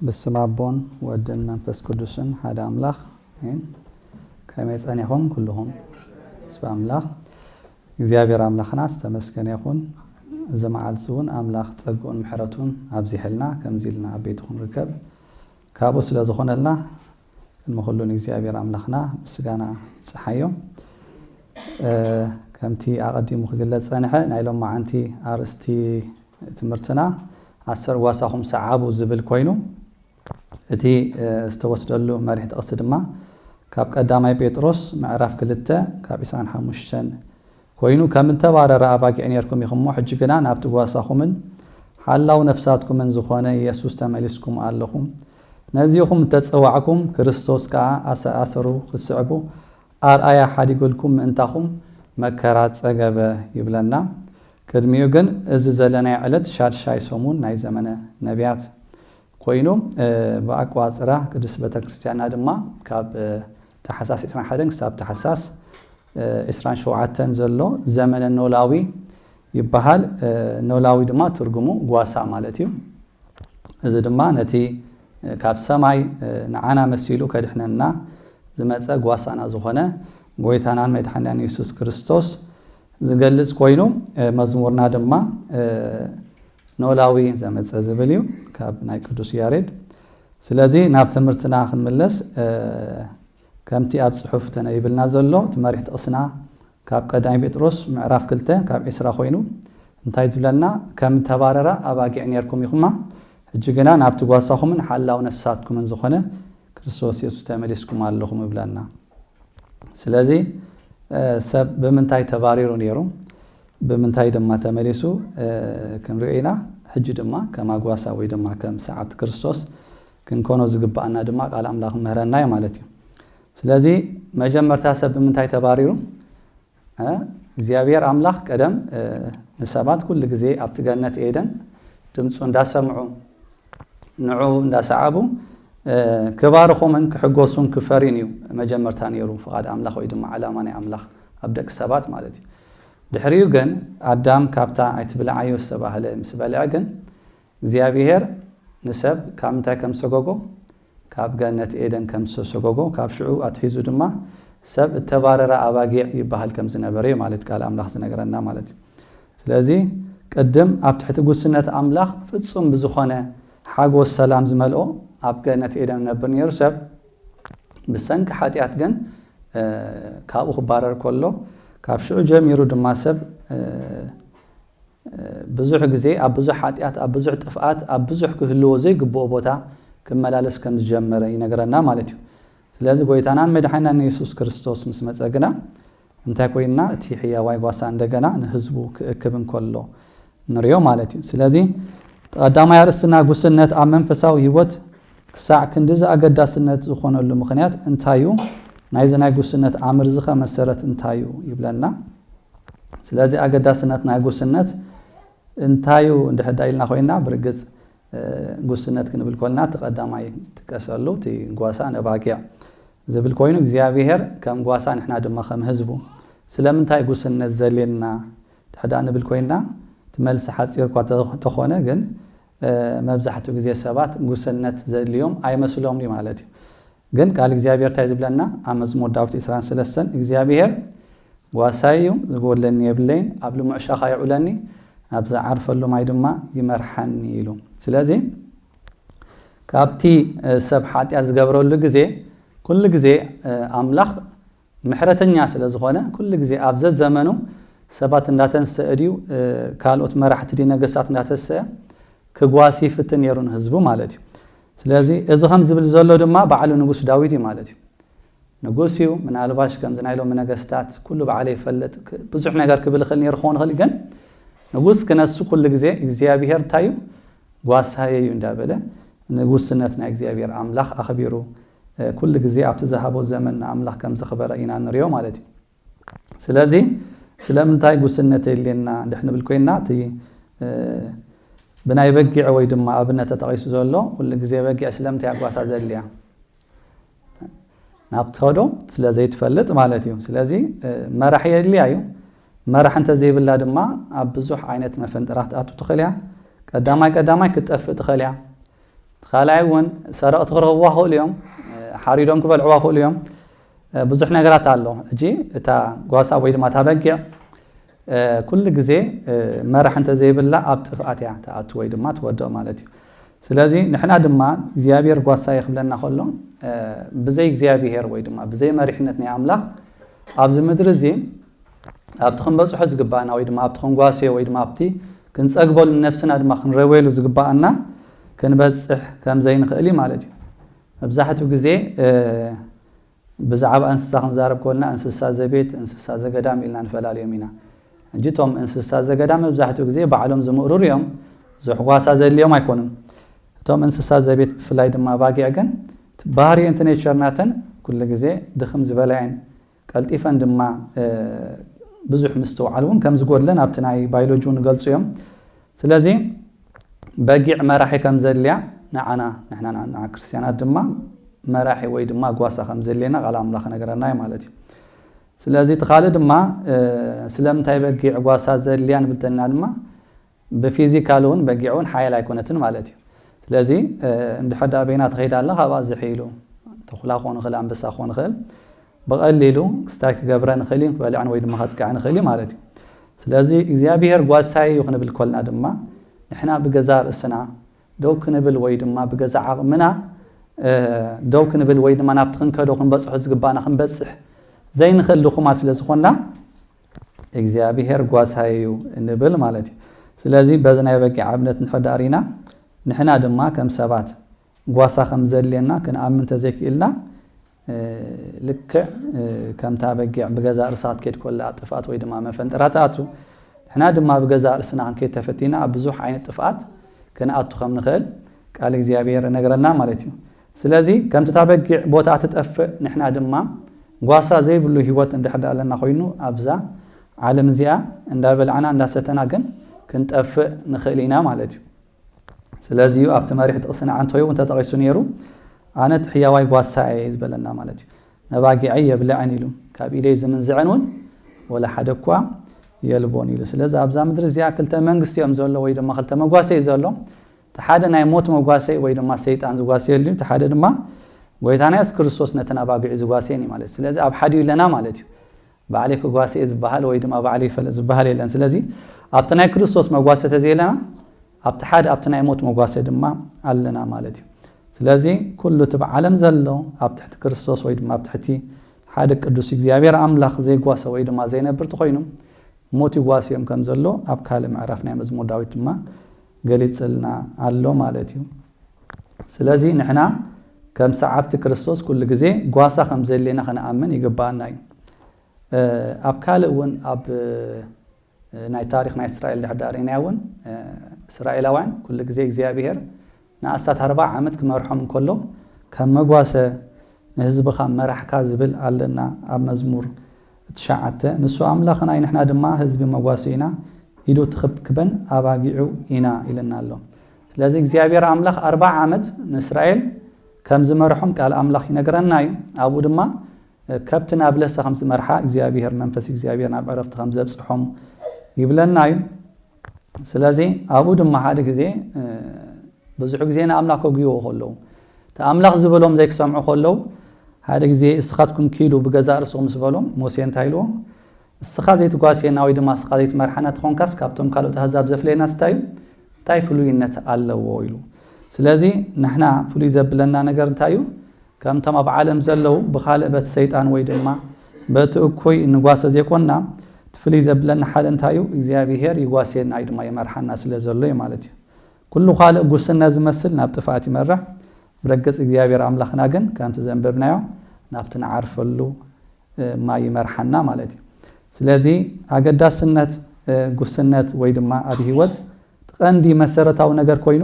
ብስም ኣቦን ወድን መንፈስ ቅዱስን ሓደ ኣምላኽ ኣሜን። ከመይ ጸኒሕኩም ኩልኹም? ስብ ኣምላኽ እግዚኣብሔር ኣምላኽና ዝተመስገነ ይኹን። እዚ መዓልቲ እውን ኣምላኽ ጸግኡን ምሕረቱን ኣብዚሕልና ከምዚ ኢልና ኣብ ቤቱ ክንርከብ ካብኡ ስለ ዝኾነልና ቅድሚ ኩሉ ንእግዚኣብሔር ኣምላኽና ምስጋና ንብጽሓዮ። ከምቲ ኣቐዲሙ ክግለጽ ጸንሐ ናይ ሎማዓንቲ ኣርእስቲ ትምህርትና ኣሰር ጓሳኹም ሰዓቡ ዝብል ኮይኑ እቲ ዝተወስደሉ መሪሕ ጥቕሲ ድማ ካብ ቀዳማይ ጴጥሮስ ምዕራፍ ክልተ ካብ ዕስራን ሓሙሽተን ኮይኑ ከም እተባረረ ኣባጊዕ ነርኩም ኢኹሞ ሕጂ ግና ናብቲ ጓሳኹምን ሓላው ነፍሳትኩምን ዝኾነ የሱስ ተመሊስኩም ኣለኹም። ነዚኹም እተጸዋዕኩም ክርስቶስ ከኣ ኣሰኣሰሩ ክትስዕቡ ኣርኣያ ሓዲጉልኩም ምእንታኹም መከራ ጸገበ ይብለና። ቅድሚኡ ግን እዚ ዘለናዮ ዕለት ሻድሻይ ሰሙን ናይ ዘመነ ነቢያት ኮይኑ ብኣቋጽራ ቅድስት ቤተክርስትያንና ድማ ካብ ታሕሳስ ዕስራን ሓደን ክሳብ ታሕሳስ ዕስራን ሸውዓተን ዘሎ ዘመነ ኖላዊ ይበሃል። ኖላዊ ድማ ትርጉሙ ጓሳ ማለት እዩ። እዚ ድማ ነቲ ካብ ሰማይ ንዓና መሲሉ ከድሕነና ዝመጸ ጓሳና ዝኾነ ጎይታናን መድሓኒናን የሱስ ክርስቶስ ዝገልጽ ኮይኑ መዝሙርና ድማ ኖላዊ ዘመጸ ዝብል እዩ ካብ ናይ ቅዱስ ያሬድ። ስለዚ ናብ ትምህርትና ክንምለስ ከምቲ ኣብ ጽሑፍ ተነቢብልና ዘሎ እቲ መሪሕ ጥቕስና ካብ ቀዳማይ ጴጥሮስ ምዕራፍ ክልተ ካብ ዕስራ ኮይኑ እንታይ ዝብለና? ከም ተባረራ ኣባጊዕ ነርኩም ኢኹማ፣ ሕጂ ግና ናብቲ ጓሳኹምን ሓላው ነፍሳትኩምን ዝኾነ ክርስቶስ የሱስ ተመሊስኩም ኣለኹም ይብለና። ስለዚ ሰብ ብምንታይ ተባሪሩ ነይሩ? ብምንታይ ድማ ተመሊሱ ክንሪኦ ኢና። ሕጂ ድማ ከም ኣጓሳ ወይ ድማ ከም ሰዓብቲ ክርስቶስ ክንኮኖ ዝግባኣና ድማ ቃል ኣምላኽ ምህረና እዩ ማለት እዩ። ስለዚ መጀመርታ ሰብ ብምንታይ ተባሪሩ? እግዚኣብሔር ኣምላኽ ቀደም ንሰባት ኩሉ ግዜ ኣብቲ ገነት ኤደን ድምፁ እንዳሰምዑ ንዑ እንዳሰዓቡ ክባርኾምን ክሕጎሱን ክፈርዩን እዩ መጀመርታ ነይሩ ፍቓድ ኣምላኽ ወይ ድማ ዓላማ ናይ ኣምላኽ ኣብ ደቂ ሰባት ማለት እዩ። ድሕሪኡ ግን ኣዳም ካብታ ኣይትብልዓዮ ዝተባህለ ምስ በልዐ ግን እግዚኣብሔር ንሰብ ካብ ምንታይ ከም ዝሰጎጎ ካብ ገነት ኤደን ከም ዝተሰጎጎ ካብ ሽዑ ኣትሒዙ ድማ ሰብ እተባረረ ኣባጊዕ ይበሃል ከም ዝነበረ እዩ ማለት ቃል ኣምላኽ ዝነግረና ማለት እዩ። ስለዚ ቅድም ኣብ ትሕቲ ጉስነት ኣምላኽ ፍጹም ብዝኾነ ሓጎስ ሰላም ዝመልኦ ኣብ ገነት ኤደን ነብር ነይሩ ሰብ ብሰንኪ ሓጢኣት ግን ካብኡ ክባረር ከሎ ካብ ሽዑ ጀሚሩ ድማ ሰብ ብዙሕ ግዜ ኣብ ብዙሕ ሓጢኣት ኣብ ብዙሕ ጥፍኣት ኣብ ብዙሕ ክህልዎ ዘይግብኦ ቦታ ክመላለስ ከም ዝጀመረ ይነግረና ማለት እዩ። ስለዚ ጎይታናን መድሓኒናን የሱስ ክርስቶስ ምስ መጸ ግና እንታይ ኮይንና? እቲ ሕያዋይ ጓሳ እንደገና ንህዝቡ ክእክብ እንከሎ ንሪኦ ማለት እዩ። ስለዚ ቀዳማይ ኣርእስትና ጉስነት ኣብ መንፈሳዊ ህይወት ክሳዕ ክንድዚ ኣገዳስነት ዝኾነሉ ምኽንያት እንታይ እዩ? ናይዚ ናይ ጉስነት ኣምርዚ ኸ መሰረት እንታይ እዩ ይብለና። ስለዚ ኣገዳስነት ናይ ጉስነት እንታይ እዩ እንድሕር ዳ ኢልና ኮይና ብርግጽ ጉስነት ክንብል ኮልና እቲ ቀዳማይ ጥቀሰሉ እቲ ጓሳ ነባጊዕ ዝብል ኮይኑ እግዚኣብሔር ከም ጓሳ ንሕና ድማ ከም ህዝቡ ስለምንታይ ጉስነት ዘልየና ድሕዳ ንብል ኮይና እቲ መልሲ ሓፂር እኳ ተኾነ ግን መብዛሕትኡ ግዜ ሰባት ጉስነት ዘድልዮም ኣይመስሎም እዩ ማለት እዩ። ግን ቃል እግዚኣብሔር እንታይ ዝብለና ኣብ መዝሙር ዳዊት ዕስራን ሰለስተን እግዚኣብሔር ጓሳይ እዩ፣ ዝጎድለኒ የብለይን፣ ኣብ ልሙዕ ሻኻ የውዕለኒ፣ ናብ ዝዓርፈሉ ማይ ድማ ይመርሓኒ ኢሉ። ስለዚ ካብቲ ሰብ ሓጢኣት ዝገብረሉ ግዜ ኩሉ ግዜ ኣምላኽ ምሕረተኛ ስለ ዝኾነ ኩሉ ግዜ ኣብ ዘዘመኑ ሰባት እንዳተንሰአ ድዩ ካልኦት መራሕቲ ድዩ ነገስታት እንዳተንሰአ ክጓሲ ይፍትን ነይሩ ንህዝቡ ማለት እዩ። ስለዚ እዚ ከም ዝብል ዘሎ ድማ ባዕሉ ንጉስ ዳዊት እዩ ማለት እዩ። ንጉስ እዩ። ምናልባሽ ከምዚ ናይ ሎሚ ነገስታት ኩሉ ባዕለ ይፈልጥ ብዙሕ ነገር ክብል ይኽእል ነይሩ ክኸውን ይኽእል ግን ንጉስ ክነሱ ኩሉ ግዜ እግዚኣብሄር እንታይ እዩ ጓሳየ እዩ እንዳበለ ንጉስነት ናይ እግዚኣብሄር ኣምላኽ ኣኽቢሩ ኩሉ ግዜ ኣብቲ ዝሃቦ ዘመን ንኣምላኽ ከም ዘኽበረ ኢና ንሪኦ ማለት እዩ። ስለዚ ስለምንታይ ጉስነት የድልየና እንድሕ ንብል ኮይና እቲ ብናይ በጊዕ ወይ ድማ ኣብነት ተጠቒሱ ዘሎ ኩሉ ግዜ በጊዕ ስለምንታይ ኣጓሳ ዘድልያ ናብ ትኸዶ ስለ ዘይትፈልጥ ማለት እዩ። ስለዚ መራሕ የድልያ እዩ። መራሕ እንተዘይብላ ድማ ኣብ ብዙሕ ዓይነት መፈንጠራ ክትኣቱ ትኽእል እያ። ቀዳማይ ቀዳማይ ክትጠፍእ ትኽእል እያ። ካልኣይ እውን ሰረቕቲ ክረኽብዋ ክእሉ እዮም። ሓሪዶም ክበልዕዋ ክእሉ እዮም። ብዙሕ ነገራት ኣሎ። እጂ እታ ጓሳ ወይ ድማ እታ በጊዕ ኩሉ ግዜ መራሕ እንተዘይብላ ኣብ ጥፍኣት እያ ትኣቱ ወይ ድማ ትወድቕ ማለት እዩ። ስለዚ ንሕና ድማ እግዚኣብሔር ጓሳ ይኽብለና ከሎ ብዘይ እግዚኣብሔር ወይ ድማ ብዘይ መሪሕነት ናይ ኣምላኽ ኣብዚ ምድሪ እዚ ኣብቲ ክንበፅሖ ዝግባኣና ወይ ድማ ኣብቲ ክንጓስዮ ወይ ድማ ኣብቲ ክንፀግበሉ ነፍስና ድማ ክንረወየሉ ዝግባኣና ክንበፅሕ ከም ዘይንኽእል እዩ ማለት እዩ። መብዛሕትኡ ግዜ ብዛዕባ እንስሳ ክንዛረብ ከልና እንስሳ ዘቤት፣ እንስሳ ዘገዳም ኢልና ንፈላልዮም ኢና። እንጂ እቶም እንስሳ ዘገዳም መብዛሕትኡ ግዜ ባዕሎም ዝምእርሩ እዮም፣ ብዙሕ ጓሳ ዘድልዮም ኣይኮኑን። እቶም እንስሳ ዘቤት ብፍላይ ድማ ባጊዕ ግን ባህሪ እንት ኔቸር ናተን ኩሉ ግዜ ድኽም ዝበላ እየን። ቀልጢፈን ድማ ብዙሕ ምስትውዓል እውን ከም ዝጎድለን ኣብቲ ናይ ባዮሎጂ እውን ይገልፁ እዮም። ስለዚ በጊዕ መራሒ ከም ዘድልያ ንዓና ንሕና ንዓ ክርስትያናት ድማ መራሒ ወይ ድማ ጓሳ ከም ዘድልየና ቃል ኣምላኽ ነገረና እዩ ማለት እዩ። ስለዚ እቲ ካልእ ድማ ስለምንታይ በጊዕ ጓሳ ዘድልያ ንብል ተልና ድማ ብፊዚካል እውን በጊዕ እውን ሓያል ኣይኮነትን ማለት እዩ። ስለዚ እንድሕር ዳ በይና ትኸይድ ኣላ ካብኣ ዝሕይሉ ተኹላ ክኾን ይኽእል፣ ኣንበሳ ክኾን ይኽእል፣ ብቐሊሉ ክስታይ ክገብረን ይኽእል እዩ፣ ክበልዐን ወይ ድማ ከጥቅዐን ይኽእል እዩ ማለት እዩ። ስለዚ እግዚኣብሔር ጓሳይ እዩ ክንብል ኮልና ድማ ንሕና ብገዛ ርእስና ደው ክንብል ወይ ድማ ብገዛ ዓቕምና ደው ክንብል ወይ ድማ ናብቲ ክንከዶ ክንበፅሖ ዝግባና ክንበፅሕ ዘይንኽእል ድኹማት ስለ ዝኾንና እግዚኣብሔር ጓሳይ እዩ እንብል ማለት እዩ። ስለዚ በዚ ናይ በጊዕ ኣብነት እንድሕር ዳ ርኢና ንሕና ድማ ከም ሰባት ጓሳ ከም ዘድልየና ክንኣምን ተዘይክእልና ልክዕ ከምታ በጊዕ ብገዛ ርእሳ ክትከይድ ኮላ ኣብ ጥፍኣት ወይ ድማ መፈንጠራ ትኣቱ፣ ንሕና ድማ ብገዛ ርእስና ክንከይድ ተፈቲና ኣብ ብዙሕ ዓይነት ጥፍኣት ክንኣቱ ከም ንኽእል ቃል እግዚኣብሔር እነግረና ማለት እዩ። ስለዚ ከምቲ እታ በጊዕ ቦታኣ ትጠፍእ ንሕና ድማ ጓሳ ዘይብሉ ህይወት እንድሕር ዳ ኣለና ኮይኑ ኣብዛ ዓለም እዚኣ እንዳበላዕና እንዳሰተና ግን ክንጠፍእ ንኽእል ኢና ማለት እዩ። ስለዚ እዩ ኣብቲ መሪሕ ጥቕስና ዓንተዩ እውን ተጠቒሱ ነይሩ። ኣነ እቲ ሕያዋይ ጓሳ እየ ዝበለና ማለት እዩ። ነባጊዐይ የብልዐን ኢሉ ካብ ኢደይ ዝምንዝዐን እውን ወላ ሓደ እኳ የልቦን ኢሉ። ስለዚ ኣብዛ ምድሪ እዚኣ ክልተ መንግስቲ እዮም ዘሎ ወይ ድማ ክልተ መጓሰ እዩ ዘሎ። እቲ ሓደ ናይ ሞት መጓሰ ወይ ድማ ሰይጣን ዝጓሰየሉ እዩ። እቲ ሓደ ድማ ጎይታና የሱስ ክርስቶስ ነተን ኣባጊዑ ዝጓሰየን እዩ ማለት እዩ። ስለዚ ኣብ ሓዲኡ ኣለና ማለት እዩ። ባዕለይ ክጓሰ እየ ዝበሃል ወይ ድማ ባዕለይ ይፈልጥ ዝበሃል የለን። ስለዚ ኣብቲ ናይ ክርስቶስ መጓሰ ተዘየለና ኣብቲ ሓደ ኣብቲ ናይ ሞት መጓሰ ድማ ኣለና ማለት እዩ። ስለዚ ኩሉ እቲ ብዓለም ዘሎ ኣብ ትሕቲ ክርስቶስ ወይ ድማ ኣብ ትሕቲ ሓደ ቅዱስ እግዚኣብሔር ኣምላኽ ዘይጓሰ ወይ ድማ ዘይነብር ተኾይኑ ሞት ይጓስዮም ከም ዘሎ ኣብ ካልእ ምዕራፍ ናይ መዝሙር ዳዊት ድማ ገሊጽልና ኣሎ ማለት እዩ። ስለዚ ንሕና ከም ሰዓብቲ ክርስቶስ ኩሉ ግዜ ጓሳ ከም ዘድልየና ክንኣምን ይግባኣና እዩ። ኣብ ካልእ እውን ኣብ ናይ ታሪኽ ናይ እስራኤል ድሕር ዳ ርኢናዮ እውን እስራኤላውያን ኩሉ ግዜ እግዚኣብሔር ንኣስታት ኣርባዓ ዓመት ክመርሖም እንከሎ ከም መጓሰ ንህዝብኻ መራሕካ ዝብል ኣለና ኣብ መዝሙር ትሽዓተ። ንሱ ኣምላኽና እዩ፣ ንሕና ድማ ህዝቢ መጓሰ ኢና፣ ኢዱ ትኽብክበን ኣባጊዑ ኢና ኢለና ኣሎ። ስለዚ እግዚኣብሔር ኣምላኽ ኣርባዓ ዓመት ንእስራኤል ከም ዝመርሖም ቃል ኣምላኽ ይነግረና እዩ። ኣብኡ ድማ ከብቲ ናብ ለሰ ከም ዝመርሓ እግዚኣብሔር መንፈስ እግዚኣብሔር ናብ ዕረፍቲ ከም ዘብፅሖም ይብለና እዩ። ስለዚ ኣብኡ ድማ ሓደ ግዜ ብዙሕ ግዜ ንኣምላኽ ከጉይዎ ከለዉ እቲ ኣምላኽ ዝበሎም ዘይክሰምዑ ከለዉ ሓደ ግዜ እስኻትኩም ኪዱ ብገዛእ ርእስኹም ምስ በሎም ሙሴ እንታይ ኢልዎ? እስኻ ዘይትጓስየና ወይ ድማ እስኻ ዘይትመርሓና ተኾንካስ ካብቶም ካልኦት ኣህዛብ ዘፍለየና ስታይ እዩ? እንታይ ፍሉይነት ኣለዎ ኢሉ። ስለዚ ንሕና ፍሉይ ዘብለና ነገር እንታይ እዩ? ከምቶም ኣብ ዓለም ዘለዉ ብኻልእ በቲ ሰይጣን ወይ ድማ በቲ እኩይ እንጓሰ ዘይኮንና እቲ ፍልይ ዘብለና ሓደ እንታይ እዩ? እግዚኣብሔር ይጓስየና እዩ ድማ ይመርሓና ስለ ዘሎ እዩ ማለት እዩ። ኩሉ ካልእ ጉስነት ዝመስል ናብ ጥፍኣት ይመርሕ። ብረገጽ እግዚኣብሔር ኣምላኽና ግን ከምቲ ዘንበብናዮ ናብቲ ንዓርፈሉ ማይ ይመርሓና ማለት እዩ። ስለዚ ኣገዳስነት ጉስነት ወይ ድማ ኣብ ህይወት ቀንዲ መሰረታዊ ነገር ኮይኑ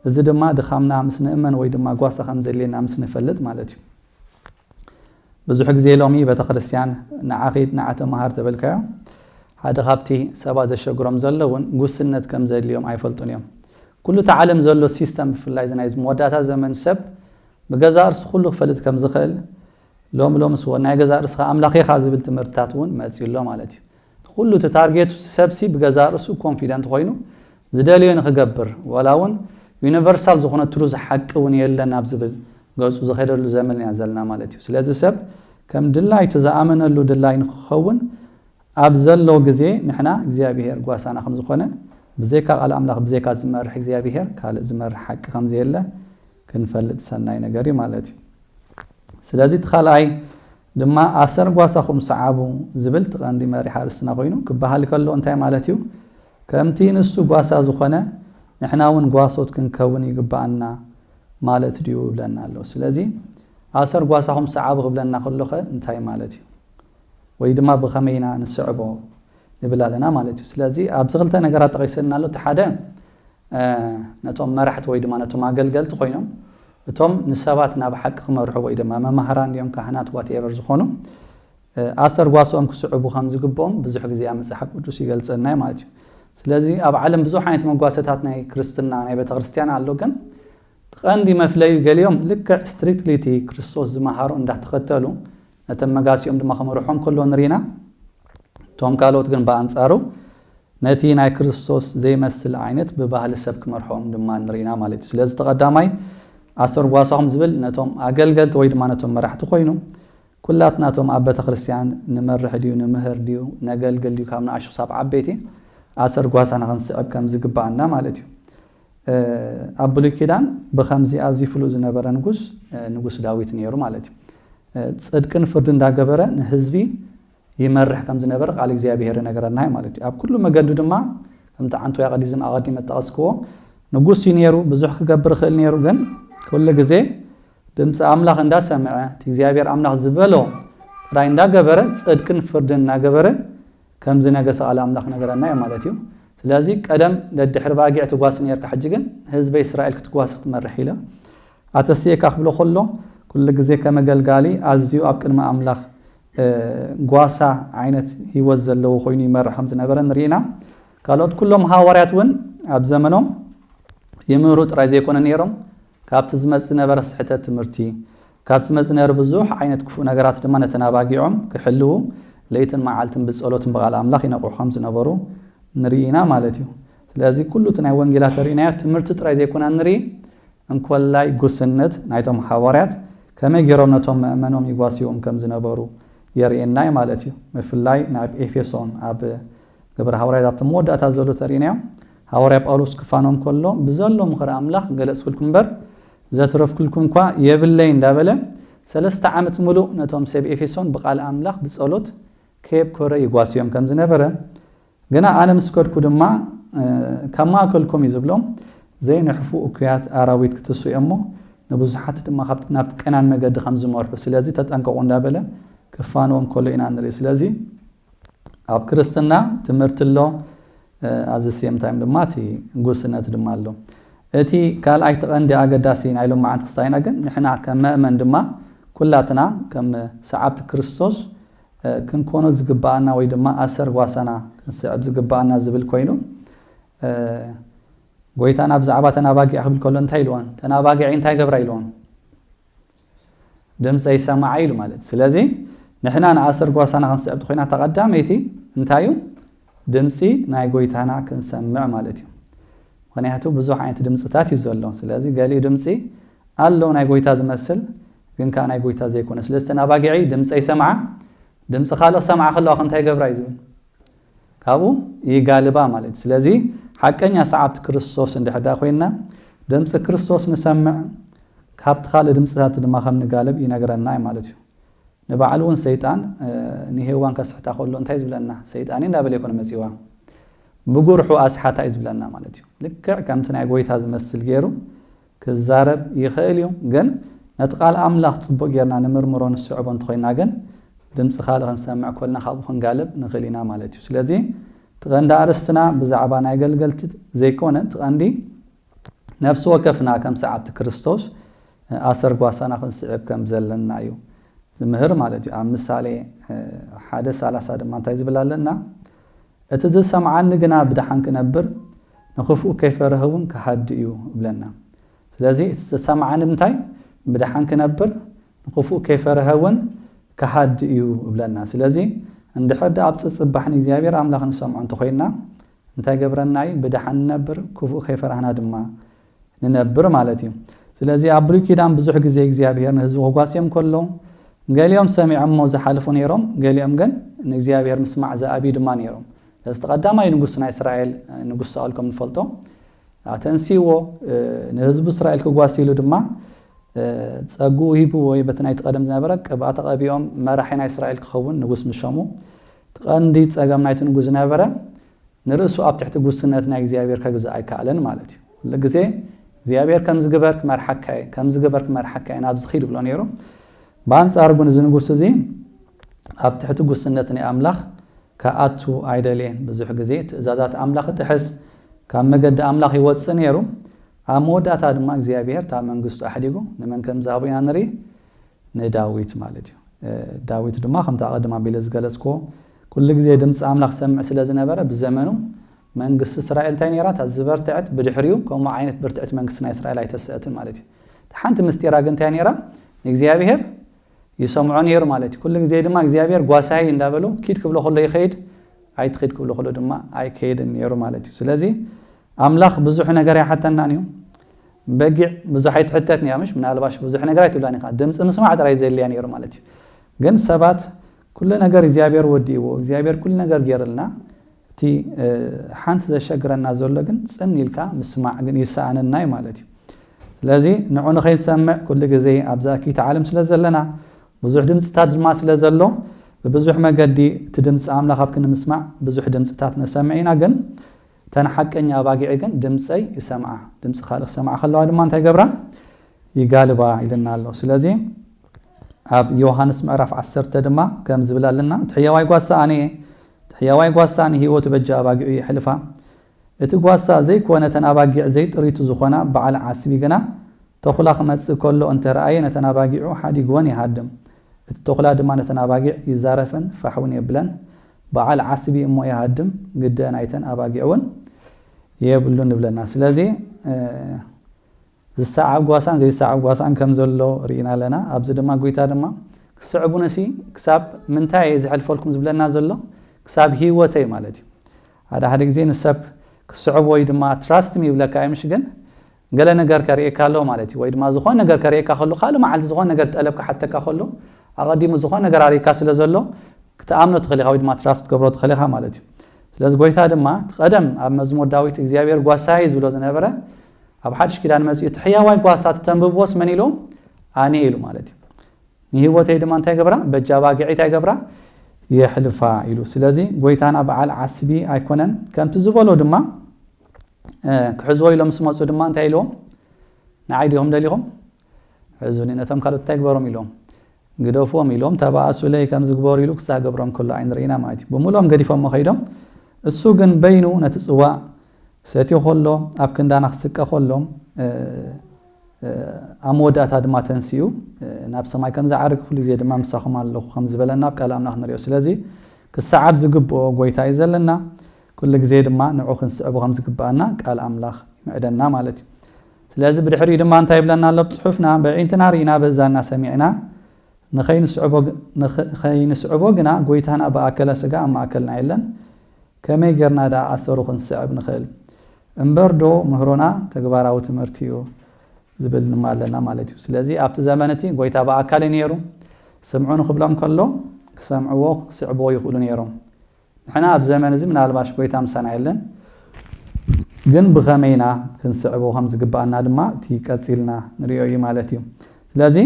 እዚ ድማ ድኻምና ምስ ንእመን ወይ ድማ ጓሳ ከም ዘድልየና ምስ ንፈልጥ ማለት እዩ። ብዙሕ ግዜ ሎሚ ቤተክርስትያን ንዓ ኺድ ንዓ ተምሃር ተበልካዮ ሓደ ካብቲ ሰባት ዘሸግሮም ዘሎ እውን ጉስነት ከም ዘድልዮም ኣይፈልጡን እዮም። ኩሉ እቲ ዓለም ዘሎ ሲስተም ብፍላይ እዚ ናይ መወዳእታ ዘመን ሰብ ብገዛእ ርእሱ ኩሉ ክፈልጥ ከም ዝኽእል ሎም ሎም ስዎ ናይ ገዛእ ርእስኻ ኣምላኽ ኢኻ ዝብል ትምህርትታት እውን መፅዩ ኣሎ ማለት እዩ። ኩሉ እቲ ታርጌቱ ሰብሲ ብገዛእ ርእሱ ኮንፊደንት ኮይኑ ዝደልዮ ንክገብር ዋላ እውን ዩኒቨርሳል ዝኾነ ትሩዝ ሓቂ እውን የለን ኣብ ዝብል ገፁ ዝኸደሉ ዘመን ኢና ዘለና ማለት እዩ። ስለዚ ሰብ ከም ድላይቱ ዝኣመነሉ ድላይ ንክኸውን ኣብ ዘሎ ግዜ ንሕና እግዚኣብሔር ጓሳና ከም ዝኾነ፣ ብዘይካ ቃል ኣምላኽ፣ ብዘይካ ዝመርሕ እግዚኣብሔር ካልእ ዝመርሕ ሓቂ ከም ዘየለ ክንፈልጥ ሰናይ ነገር እዩ ማለት እዩ። ስለዚ እቲ ካልኣይ ድማ ኣሰር ጓሳኹም ሰዓቡ ዝብል እቲ ቀንዲ መሪሕ ኣርእስትና ኮይኑ ክበሃል ከሎ እንታይ ማለት እዩ? ከምቲ ንሱ ጓሳ ዝኾነ ንሕና እውን ጓሶት ክንከውን ይግባኣና ማለት ድዩ ይብለና ኣሎ። ስለዚ ኣሰር ጓሳኹም ሰዓቡ ክብለና ከሎኸ እንታይ ማለት እዩ? ወይ ድማ ብኸመይ ኢና ንስዕቦ ንብል ኣለና ማለት እዩ። ስለዚ ኣብዚ ክልተ ነገራት ጠቒሰልና ኣሎ። እቲ ሓደ ነቶም መራሕቲ ወይ ድማ ነቶም ኣገልገልቲ ኮይኖም እቶም ንሰባት ናብ ሓቂ ክመርሑ ወይ ድማ መማህራን ድዮም ካህናት ዋትኤቨር ዝኾኑ ኣሰር ጓስኦም ክስዕቡ ከም ዝግብኦም ብዙሕ ግዜ ኣብ መፅሓፍ ቅዱስ ይገልፀልና ማለት እዩ። ስለዚ ኣብ ዓለም ብዙሕ ዓይነት መጓሰታት ናይ ክርስትና ናይ ቤተክርስትያን ኣሎ። ግን ቀንዲ መፍለዩ ገሊኦም ልክዕ ስትሪክትሊ እቲ ክርስቶስ ዝመሃሮ እንዳተኸተሉ ነተን መጋሲኦም ድማ ክመርሖም ከሎ ንሪና፣ እቶም ካልኦት ግን ብኣንጻሩ ነቲ ናይ ክርስቶስ ዘይመስል ዓይነት ብባህሊ ሰብ ክመርሖም ድማ ንሪና ማለት እዩ። ስለዚ ተቐዳማይ ኣሰር ጓሳኹም ዝብል ነቶም ኣገልገልቲ ወይ ድማ ነቶም መራሕቲ ኮይኑ ኩላትና እቶም ኣብ ቤተ ክርስቲያን ንመርሕ ድዩ ንምህር ድዩ ነገልግል ድዩ ካብ ንኣሽቱ ሳብ ዓበይቲ ኣሰር ጓሳና ክንስዕብ ከም ዝግባኣና ማለት እዩ። ኣብ ብሉይ ኪዳን ብከምዚ ኣዝዩ ፍሉጥ ዝነበረ ንጉስ ንጉስ ዳዊት ነይሩ ማለት እዩ። ጽድቅን ፍርዲ እንዳገበረ ንህዝቢ ይመርሕ ከም ዝነበረ ቃል እግዚኣብሔር ይነግረና ማለት እዩ። ኣብ ኩሉ መገዱ ድማ ከምቲ ዓንቶ ያቐዲዝም ኣቐዲመ ጠቐስክዎ ንጉስ እዩ ነይሩ። ብዙሕ ክገብር ይኽእል ነይሩ፣ ግን ኩሉ ግዜ ድምፂ ኣምላኽ እንዳሰምዐ እቲ እግዚኣብሔር ኣምላኽ ዝበሎ ጥራይ እንዳገበረ ጽድቅን ፍርድን እናገበረ ከም ዝነገሰ ቃል ኣምላኽ ነገረና እዩ ማለት እዩ። ስለዚ ቀደም ደድሕሪ ባጊዕ ትጓስ ነርካ፣ ሕጂ ግን ንህዝበ እስራኤል ክትጓስ ክትመርሕ ኢለ ኣተስየካ ክብሎ ከሎ ኩሉ ግዜ ከመገልጋሊ ኣዝዩ ኣብ ቅድሚ ኣምላኽ ጓሳ ዓይነት ህይወት ዘለዎ ኮይኑ ይመርሕ ከም ዝነበረ ንርኢና። ካልኦት ኩሎም ሃዋርያት እውን ኣብ ዘመኖም ይምህሩ ጥራይ ዘይኮነ ነይሮም፣ ካብቲ ዝመጽእ ዝነበረ ስሕተት ትምህርቲ፣ ካብቲ ዝመጽእ ዝነበረ ብዙሕ ዓይነት ክፉእ ነገራት ድማ ነተን ኣባጊዖም ክሕልዉ ለይትን መዓልትን ብጸሎትን ብቓል ኣምላኽ ይነቕሑ ከም ዝነበሩ ንርኢና ማለት እዩ። ስለዚ ኩሉ እቲ ናይ ወንጌላት ተርእናዮ ትምህርቲ ጥራይ ዘይኮና ንርኢ፣ እንኮላይ ጉስነት ናይቶም ሃዋርያት ከመይ ገይሮም ነቶም መእመኖም ይጓስዎም ከም ዝነበሩ የርእየና እዩ ማለት እዩ። ብፍላይ ናብ ኤፌሶን ኣብ ግብረ ሃዋርያት ኣብቲ መወዳእታ ዘሎ ተርእናዮ ሃዋርያ ጳውሎስ ክፋኖም ከሎ ብዘሎ ምኽሪ ኣምላኽ ገለጽኩልኩም እምበር ዘትረፍኩልኩም እኳ የብለይ እንዳበለ ሰለስተ ዓመት ምሉእ ነቶም ሰብ ኤፌሶን ብቓል ኣምላኽ ብጸሎት ከየብኮረ ይጓስዮም ከም ዝነበረ ግና ኣነ ምስ ከድኩ ድማ ካብ ማእከልኩም እዩ ዝብሎም ዘይንሕፉ እኩያት ኣራዊት ክትስኡ እዮም እሞ ንብዙሓት ድማ ናብቲ ቀናን መገዲ ከም ዝመርሑ ስለዚ ተጠንቀቑ እንዳበለ ክፋንዎም ከሎ ኢና ንርኢ። ስለዚ ኣብ ክርስትና ትምህርቲ ኣሎ፣ ኣዚ ሴም ታይም ድማ እቲ ጉስነት ድማ ኣሎ። እቲ ካልኣይ እቲ ቀንዲ ኣገዳሲ ናይ ሎማዓንቲ ክስታይና ግን ንሕና ከም መእመን ድማ ኩላትና ከም ሰዓብቲ ክርስቶስ ክንኮኖ ዝግባኣና ወይ ድማ ኣሰር ጓሳና ክንስዕብ ዝግባኣና ዝብል ኮይኑ ጎይታና ብዛዕባ ተናባጊዕ ክብል ከሎ እንታይ ኢልዎን? ተናባጊዕ እንታይ ገብራ ኢልዎን? ድምፀይ ሰማዓ ኢሉ ማለት። ስለዚ ንሕና ንኣሰር ጓሳና ክንስዕብ ተኮይና ተቐዳመይቲ እንታይ እዩ? ድምፂ ናይ ጎይታና ክንሰምዕ ማለት እዩ። ምክንያቱ ብዙሕ ዓይነት ድምፅታት እዩ ዘሎ። ስለዚ ገሊኡ ድምፂ ኣሎ ናይ ጎይታ ዝመስል ግን ከዓ ናይ ጎይታ ዘይኮነ። ስለዚ ተናባጊዒ ድምፀይ ሰምዓ፣ ድምፂ ካልእ ክሰምዓ ከለዋ እንታይ ገብራ እዩ ዝብል? ካብኡ ይጋልባ ማለት እዩ። ስለዚ ሓቀኛ ሰዓብቲ ክርስቶስ እንድሕር ደኣ ኮይንና ድምፂ ክርስቶስ ንሰምዕ ካብቲ ካልእ ድምፅታት ድማ ከም ንጋልብ ይነግረና እዩ ማለት እዩ። ንባዕሉ እውን ሰይጣን ንሄዋን ከስሕታ ከሎ እንታይ ዝብለና? ሰይጣን እንዳበለ ይኮነ መፂዋ ብጉርሑ ኣስሓታ እዩ ዝብለና ማለት እዩ። ልክዕ ከምቲ ናይ ጎይታ ዝመስል ገይሩ ክዛረብ ይኽእል እዩ። ግን ነቲ ቃል ኣምላኽ ጽቡቕ ጌርና ንምርምሮ ንስዕቦ እንተኾይና ግን ድምጺ ካልእ ክንሰምዕ ኮልና ካብኡ ክንጋልብ ንኽእል ኢና ማለት እዩ። ስለዚ እቲ ቀንዲ ኣርእስትና ብዛዕባ ናይ ኣገልገልቲ ዘይኮነ እቲ ቀንዲ ነፍሲ ወከፍና ከም ሰዓብቲ ክርስቶስ ኣሰር ጓሳና ክንስዕብ ከም ዘለና እዩ ዝምህር ማለት እዩ። ኣብ ምሳሌ ሓደ ሰላሳ ድማ እንታይ ዝብል ኣለና? እቲ ዝሰምዓኒ ግና ብድሓን ክነብር ንኽፉእ ከይፈርሀ እውን ክሃዲ እዩ እብለና። ስለዚ እቲ ዝሰምዓኒ እንታይ ብድሓን ክነብር ንኽፉእ ከይፈርሀ እውን ክሃዲ እዩ እብለና። ስለዚ እንድሕር ደኣ ኣብ ጽጽባሕ ንእግዚኣብሔር ኣምላኽ ንሰምዖ እንተኾይንና እንታይ ገብረና እዩ? ብድሓን ንነብር፣ ክፉእ ከይፈራህና ድማ ንነብር ማለት እዩ። ስለዚ ኣብ ብሉይ ኪዳን ብዙሕ ግዜ እግዚኣብሔር ንህዝቡ ክጓስዮም ከሎ፣ ገሊኦም ሰሚዖሞ ዝሓልፉ ነይሮም፣ ገሊኦም ግን ንእግዚኣብሔር ምስማዕ ዝኣብዩ ድማ ነይሮም። ስለዚ እቲ ቀዳማይ ንጉስ ናይ እስራኤል ንጉስ ሳኦል ከም ንፈልጦ ተንሲዎ ንህዝቡ እስራኤል ክጓስይሉ ድማ ጸጉኡ ሂቡ፣ ወይ በቲ ናይቲ ቀደም ዝነበረ ቅብኣ ተቐቢኦም መራሒ ናይ እስራኤል ክኸውን ንጉስ ምሸሙ። እቲ ቀንዲ ጸገም ናይቲ ንጉስ ዝነበረ ንርእሱ ኣብ ትሕቲ ጉስነት ናይ እግዚኣብሔር ከግዛእ ኣይከኣለን ማለት እዩ። ኩሉ ግዜ እግዚኣብሔር ከምዚ ግበር ክመርሓካ እየ፣ ከምዚ ግበር ክመርሓካ እየ፣ ናብዚ ኺድ ይብሎ ነይሩ። ብኣንጻሩ ግን እዚ ንጉስ እዚ ኣብ ትሕቲ ጉስነት ናይ ኣምላኽ ክኣቱ ኣይደልየን። ብዙሕ ግዜ ትእዛዛት ኣምላኽ ይጥሕስ፣ ካብ መገዲ ኣምላኽ ይወጽእ ነይሩ። ኣብ መወዳእታ ድማ እግዚኣብሔር ካብ መንግስቱ ኣሕዲጉ ንመን ከም ዝሃቦ ኢና ንርኢ፣ ንዳዊት ማለት እዩ። ዳዊት ድማ ከምቲ ኣቐድም ኣቢለ ዝገለጽክዎ ኩሉ ግዜ ድምፂ ኣምላኽ ሰምዕ ስለ ዝነበረ ብዘመኑ መንግስቲ እስራኤል እንታይ ነይራ? እታ ዝበርትዐት፣ ብድሕሪኡ ከምኡ ዓይነት ብርትዕት መንግስቲ ናይ እስራኤል ኣይተስአትን ማለት እዩ። ሓንቲ ምስጢራ ግን እንታይ ነይራ? ንእግዚኣብሔር ይሰምዖ ነይሩ ማለት እዩ። ኩሉ ግዜ ድማ እግዚኣብሔር ጓሳይ እንዳበሉ ኪድ ክብሎ ከሎ ይኸይድ፣ ኣይትኺድ ክብሎ ከሎ ድማ ኣይከይድን ነይሩ ማለት እዩ። ስለዚ ኣምላኽ ብዙሕ ነገር ኣይሓተናን እዩ። በጊዕ ብዙሕ ኣይትሕተትን እያ፣ ምሽ? ምናልባሽ ብዙሕ ነገር ኣይትብላን ኢኻ። ድምፂ ምስማዕ ጥራይ ዘድልያ ነይሩ ማለት እዩ። ግን ሰባት ኩሉ ነገር እግዚኣብሔር ወዲእዎ፣ እግዚኣብሔር ኩሉ ነገር ገይርልና፣ እቲ ሓንቲ ዘሸግረና ዘሎ ግን ጽን ኢልካ ምስማዕ ግን ይሰኣነና እዩ ማለት እዩ። ስለዚ ንዑ ንኸይንሰምዕ ኩሉ ግዜ ኣብዛ እኪይቲ ዓለም ስለ ዘለና ብዙሕ ድምፅታት ድማ ስለ ዘሎ ብብዙሕ መገዲ እቲ ድምፂ ኣምላኽ ኣብ ክንምስማዕ ብዙሕ ድምፅታት ነሰምዕ ኢና። ግን እተን ሓቀኛ ኣባጊዕ ግን ድምፀይ ይሰምዓ፣ ድምፂ ካልእ ክሰምዓ ከለዋ ድማ እንታይ ገብራ? ይጋልባ ኢልና ኣሎ። ስለዚ ኣብ ዮሃንስ ምዕራፍ ዓሰርተ ድማ ከም ዝብል ኣለና፣ እቲ ሕያዋይ ጓሳ ኣነ እየ፣ እቲ ሕያዋይ ጓሳ ንህይወቱ በጃ ኣባጊዑ የሕልፋ። እቲ ጓሳ ዘይኮነ እተን ኣባጊዕ ዘይጥሪቱ ዝኾና በዓል ዓስቢ ግና ተኹላ ክመጽእ ከሎ እንተ ረኣየ ነተን ኣባጊዑ ሓዲግወን ይሃድም። እቲ ተኹላ ድማ ነተን ኣባጊዕ ይዛረፈን ፋሕውን የብለን። በዓል ዓስቢ እሞ ይሃድም፣ ግደ ናይተን ኣባጊዕ እውን የብሉን ንብለና። ስለዚ ዝሰዓብ ጓሳን ዘይሰዓብ ጓሳን ከም ዘሎ ርኢና ኣለና። ኣብዚ ድማ ጎይታ ድማ ክስዕቡንሲ ክሳብ ምንታይ እየ ዝሕልፈልኩም ዝብለና ዘሎ? ክሳብ ህይወተይ ማለት እዩ። ሓደ ሓደ ግዜ ንሰብ ክስዕቦ ወይ ድማ ትራስት ሚ ይብለካ እዩ፣ ምሽ? ግን ገለ ነገር ከርእየካ ኣሎ ማለት እዩ። ወይ ድማ ዝኾነ ነገር ከርእየካ ከሎ፣ ካልእ መዓልቲ ዝኾነ ነገር ጠለብ ክሓተካ ከሎ፣ ኣቐዲሙ ዝኾነ ነገር ኣርእየካ ስለ ዘሎ ክትኣምኖ ትኽእል ኢኻ ወይ ድማ ትራስት ክትገብሮ ትኽእል ኢኻ ማለት እዩ። ስለዚ ጎይታ ድማ እቲ ቀደም ኣብ መዝሙር ዳዊት እግዚኣብሔር ጓሳይ ዝብሎ ዝነበረ ኣብ ሓድሽ ኪዳን መጺኡ እቲ ሕያዋይ ጓሳ ተንብብዎስ መን ኢሉ? ኣነ ኢሉ ማለት እዩ። ንህይወተይ ድማ እንታይ ገብራ? በጃ ባጊዒ እንታይ ገብራ? የሕልፋ ኢሉ። ስለዚ ጎይታና በዓል ዓስቢ ኣይኮነን። ከምቲ ዝበሎ ድማ ክሕዝዎ ኢሎም ምስ መፁ ድማ እንታይ ኢልዎም? ንዓይ ዲኹም ደሊኹም? ሕዙኒ፣ ነቶም ካልኦት እንታይ ግበሮም ኢልዎም? ግደፍዎም ኢልዎም፣ ተባእሱለይ ከም ዝግበሩ ኢሉ ክሳብ ገብሮም ከሎ ኣይንርኢና ማለት እዩ። ብምሎም ገዲፎሞ ከይዶም፣ እሱ ግን በይኑ ነቲ ጽዋእ ሰትዮ ከሎ፣ ኣብ ክንዳና ክስቀ ከሎ፣ ኣብ መወዳእታ ድማ ተንሲኡ ናብ ሰማይ ከም ዝዓርግ ኩሉ ግዜ ድማ ምሳኹም ኣለኹ ከም ዝበለና ኣብ ቃል ኣምላኽ ንሪኦ። ስለዚ ክሰዓብ ዝግብኦ ጎይታ እዩ ዘለና። ኩሉ ግዜ ድማ ንዑ ክንስዕቦ ከም ዝግብኣና ቃል ኣምላኽ ይምዕደና ማለት እዩ። ስለዚ ብድሕሪኡ ድማ እንታይ ይብለና ኣሎ? ብጽሑፍና በዒንትና ርኢና በእዛንና ሰሚዕና ንኸይንስዕቦ ግ-፣ ንኸ-፣ ኸይንስዕቦ ግና ጎይታና ብኣከለ ስጋ ኣብ ማእከልና የለን። ከመይ ጌርና ደኣ ኣሰሩ ክንስዕብ ንኽእል? እምበር ዶ ምህሮና ተግባራዊ ትምህርቲ እዩ ዝብል ድማ ኣለና ማለት እዩ። ስለዚ ኣብቲ ዘመን እቲ ጎይታ ብኣካል እዩ ነይሩ። ስምዑ ንኽብሎም ከሎ ክሰምዕዎ ክስዕብዎ ይኽእሉ ነይሮም። ንሕና ኣብ ዘመን እዚ ምናልባሽ ጎይታ ምሳና የለን፣ ግን ብኸመይና ክንስዕቦ ከም ዝግብኣና ድማ እቲ ቀጺልና ንሪኦ እዩ ማለት እዩ። ስለዚ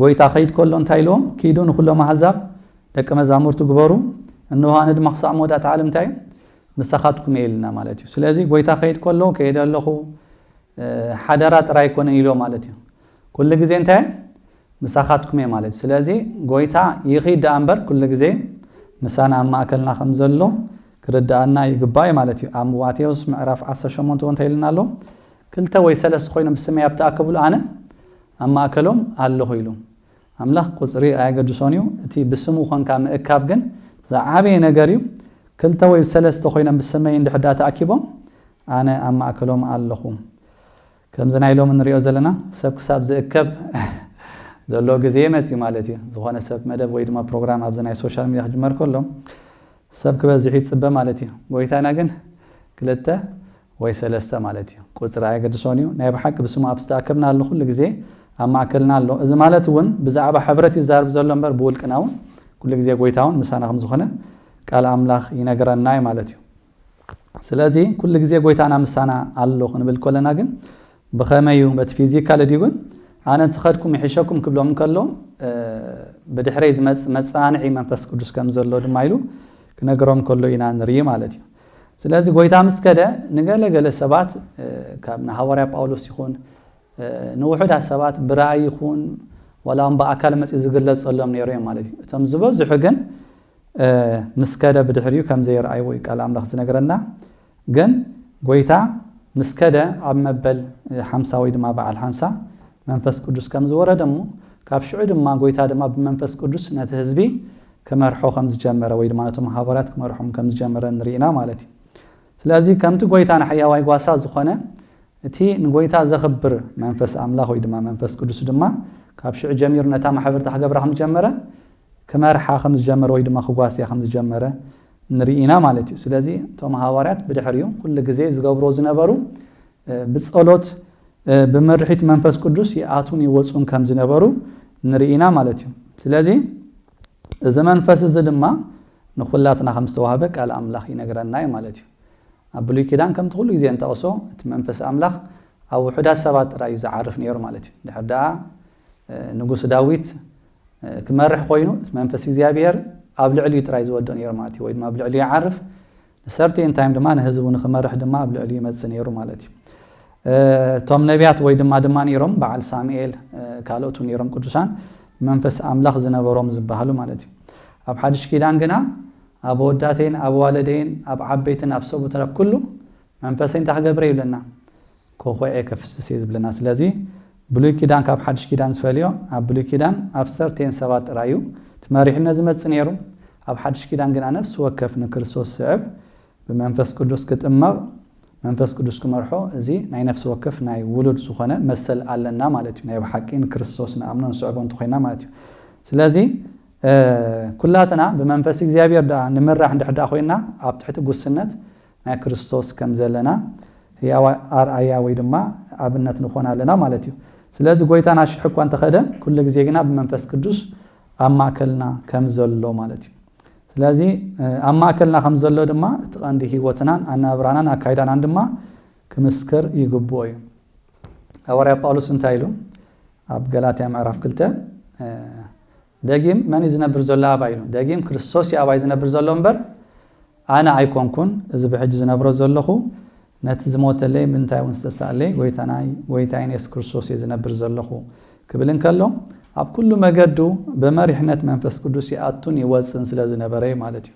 ጎይታ ከይድ ከሎ እንታይ ኢልዎም? ኪዱ ንኹሎም ኣህዛብ ደቂ መዛሙርቱ ግበሩ። እንሆ ኣነ ድማ ክሳዕ መወዳእታ ዓለም እንታይ እዩ? ምሳኻትኩም እየ ኢልና ማለት እዩ። ስለዚ ጎይታ ከይድ ከሎ ከይደ ኣለኹ፣ እ፣ ሓደራ ጥራይ ኣይኮነን ኢልዎ ማለት እዩ። ኩሉ ግዜ እንታይ? ምሳኻትኩም እየ ማለት እዩ። ስለዚ ጎይታ ይኺድ ደኣ እምበር ኩሉ ግዜ ምሳና ኣብ ማእከልና ከም ዘሎ ክርድኣና ይግባእ እዩ ማለት እዩ። ኣብ ማቴዎስ ምዕራፍ ዓሰርተ ሸሞንተ እውን እንታይ ኢልና ኣሎ? ክልተ ወይ ሰለስተ ኮይኖም ብስመይ ኣብ ተኣከብሉ ኣነ ኣብ ማእከሎም ኣለኹ ኢሉ። ኣምላኽ ቁጽሪ ኣየገድሶን እዩ። እቲ ብስሙ ኾንካ ምእካብ ግን ዝዓበየ ነገር እዩ። ክልተ ወይ ሰለስተ ኮይኖም ብስመይ እንድሕር ደኣ ተኣኪቦም ኣነ ኣብ ማእከሎም ኣለኹ። ከምዚ ናይ ሎሚ ንሪኦ ዘለና ሰብ ክሳብ ዝእከብ ዘሎ ግዜ መፅዩ ማለት እዩ። ዝኾነ ሰብ መደብ ወይ ድማ ፕሮግራም ኣብዚ ናይ ሶሻል ሚድያ ክጅመር ከሎ ሰብ ክበዝሕ ይፅበ ማለት እዩ። ጎይታና ግን ክልተ ወይ ሰለስተ ማለት እዩ። ቁፅሪ ኣየገድሶን እዩ። ናይ ብሓቂ ብስሙ ኣብ ዝተኣከብና ኣሎ፣ ኩሉ ግዜ ኣብ ማእከልና ኣሎ። እዚ ማለት እውን ብዛዕባ ሕብረት ይዛረብ ዘሎ እምበር ብውልቅና እውን ኩሉ ግዜ ጎይታ እውን ምሳና ከም ዝኾነ ቃል ኣምላኽ ይነግረና እዩ ማለት እዩ። ስለዚ ኩሉ ግዜ ጎይታና ምሳና ኣሎ ክንብል ከለና ግን ብኸመይ እዩ? በቲ ፊዚካል ድዩ? ግን ኣነ እንተኸድኩም ይሕሸኩም ክብሎም እንከሎ ብድሕረይ ዝመጽእ መጻንዒ መንፈስ ቅዱስ ከም ዘሎ ድማ ኢሉ ክነግሮም ከሎ ኢና ንርኢ ማለት እዩ። ስለዚ ጎይታ ምስ ከደ ንገለ ገለ ሰባት ካብ ንሃዋርያ ጳውሎስ ይኹን ንውሑዳት ሰባት ብራእይ ይኹን ዋላ እውን ብኣካል መጺኡ ዝግለጸሎም ነይሩ እዮም ማለት እዩ። እቶም ዝበዝሑ ግን ምስ ከደ ብድሕሪኡ ከም ዘይረኣይዎ እዩ ቃል ኣምላኽ ዝነግረና። ግን ጎይታ ምስ ከደ ኣብ መበል ሓምሳ ወይ ድማ በዓል ሓምሳ መንፈስ ቅዱስ ከም ዝወረደ እሞ ካብ ሽዑ ድማ ጎይታ ድማ ብመንፈስ ቅዱስ ነቲ ህዝቢ ክመርሖ ከም ዝጀመረ ወይ ድማ ነቶም ሃዋርያት ክመርሖም ከም ዝጀመረ ንርኢና ማለት እዩ። ስለዚ ከምቲ ጎይታ ንሕያዋይ ጓሳ ዝኾነ እቲ ንጎይታ ዘኽብር መንፈስ ኣምላኽ ወይ ድማ መንፈስ ቅዱስ ድማ ካብ ሽዑ ጀሚሩ ነታ ማሕበር ክገብራ ከም ዝጀመረ ክመርሓ ከም ዝጀመረ ወይ ድማ ክጓስያ ከም ዝጀመረ ንርኢና ማለት እዩ። ስለዚ እቶም ሃዋርያት ብድሕሪኡ ኩሉ ግዜ ዝገብሮ ዝነበሩ ብጸሎት ብመርሒት መንፈስ ቅዱስ ይኣቱን ይወፁን ከም ዝነበሩ ንርኢና ማለት እዩ። ስለዚ እዚ መንፈስ እዚ ድማ ንኩላትና ከም ዝተዋህበ ቃል ኣምላኽ ይነግረና እዩ ማለት እዩ። ኣብ ብሉይ ኪዳን ከምቲ ኩሉ ግዜ እንጠቕሶ እቲ መንፈስ ኣምላኽ ኣብ ውሑዳት ሰባት ጥራይ እዩ ዝዓርፍ ነይሩ ማለት እዩ። ድሕር ደኣ ንጉስ ዳዊት ክመርሕ ኮይኑ እቲ መንፈስ እግዚኣብሔር ኣብ ልዕሊኡ ጥራይ ዝወድቕ ነይሩ ማለት እዩ። ወይ ድማ ኣብ ልዕሊኡ ይዓርፍ ንሰርቲን ታይም ድማ ንህዝቡ ንክመርሕ ድማ ኣብ ልዕሊኡ ይመጽእ ነይሩ ማለት እዩ። እቶም ነቢያት ወይ ድማ ድማ ነይሮም በዓል ሳሙኤል ካልኦት እውን ነይሮም ቅዱሳን መንፈስ ኣምላኽ ዝነበሮም ዝበሃሉ ማለት እዩ። ኣብ ሓድሽ ኪዳን ግና ኣብ ወዳተይን ኣብ ዋለደይን ኣብ ዓበይትን ኣብ ሰቡትን ኣብ ኩሉ መንፈሰይ እንታይ ክገብረ ይብለና? ኮኾዔ ከፍስስ እየ ዝብለና። ስለዚ ብሉይ ኪዳን ካብ ሓድሽ ኪዳን ዝፈልዮ ኣብ ብሉይ ኪዳን ኣብ ሰርቴን ሰባት ጥራይ እዩ እቲ መሪሕነት ዝመጽእ ነይሩ። ኣብ ሓድሽ ኪዳን ግና ነፍሲ ወከፍ ንክርስቶስ ዝስዕብ ብመንፈስ ቅዱስ ክጥመቕ መንፈስ ቅዱስ ክመርሖ እዚ ናይ ነፍሲ ወከፍ ናይ ውሉድ ዝኾነ መሰል ኣለና ማለት እዩ። ናይ ብሓቂ ንክርስቶስ ንኣምኖ ንስዕቦ እንተኮይና ማለት እዩ። ስለዚ ኩላትና ብመንፈስ እግዚኣብሔር ደኣ ንምራሕ እንድሕር ደኣ ኮይና ኣብ ትሕቲ ጉስነት ናይ ክርስቶስ ከም ዘለና ህያው ኣርኣያ ወይ ድማ ኣብነት ንኾን ኣለና ማለት እዩ። ስለዚ ጎይታና ሽሕ እኳ እንተኸደ ኩሉ ግዜ ግና ብመንፈስ ቅዱስ ኣብ ማእከልና ከም ዘሎ ማለት እዩ። ስለዚ ኣብ ማእከልና ከም ዘሎ ድማ እቲ ቀንዲ ህይወትናን ኣናብራናን ኣካይዳናን ድማ ክምስክር ይግብኦ እዩ። ሃዋርያ ጳውሎስ እንታይ ኢሉ ኣብ ገላትያ ምዕራፍ ክልተ ደጊም መን እዩ ዝነብር ዘሎ ኣባይ ኢሉ። ደጊም ክርስቶስ እዩ ኣባይ ዝነብር ዘሎ እምበር ኣነ ኣይኮንኩን። እዚ ብሕጂ ዝነብሮ ዘለኹ ነቲ ዝሞተለይ ምንታይ እውን ዝተሳእለይ ጎይታናይ ጎይታይን የሱስ ክርስቶስ እየ ዝነብር ዘለኹ ክብል እንከሎ ኣብ ኩሉ መገዱ ብመሪሕነት መንፈስ ቅዱስ ይኣቱን ይወፅን ስለ ዝነበረ እዩ ማለት እዩ።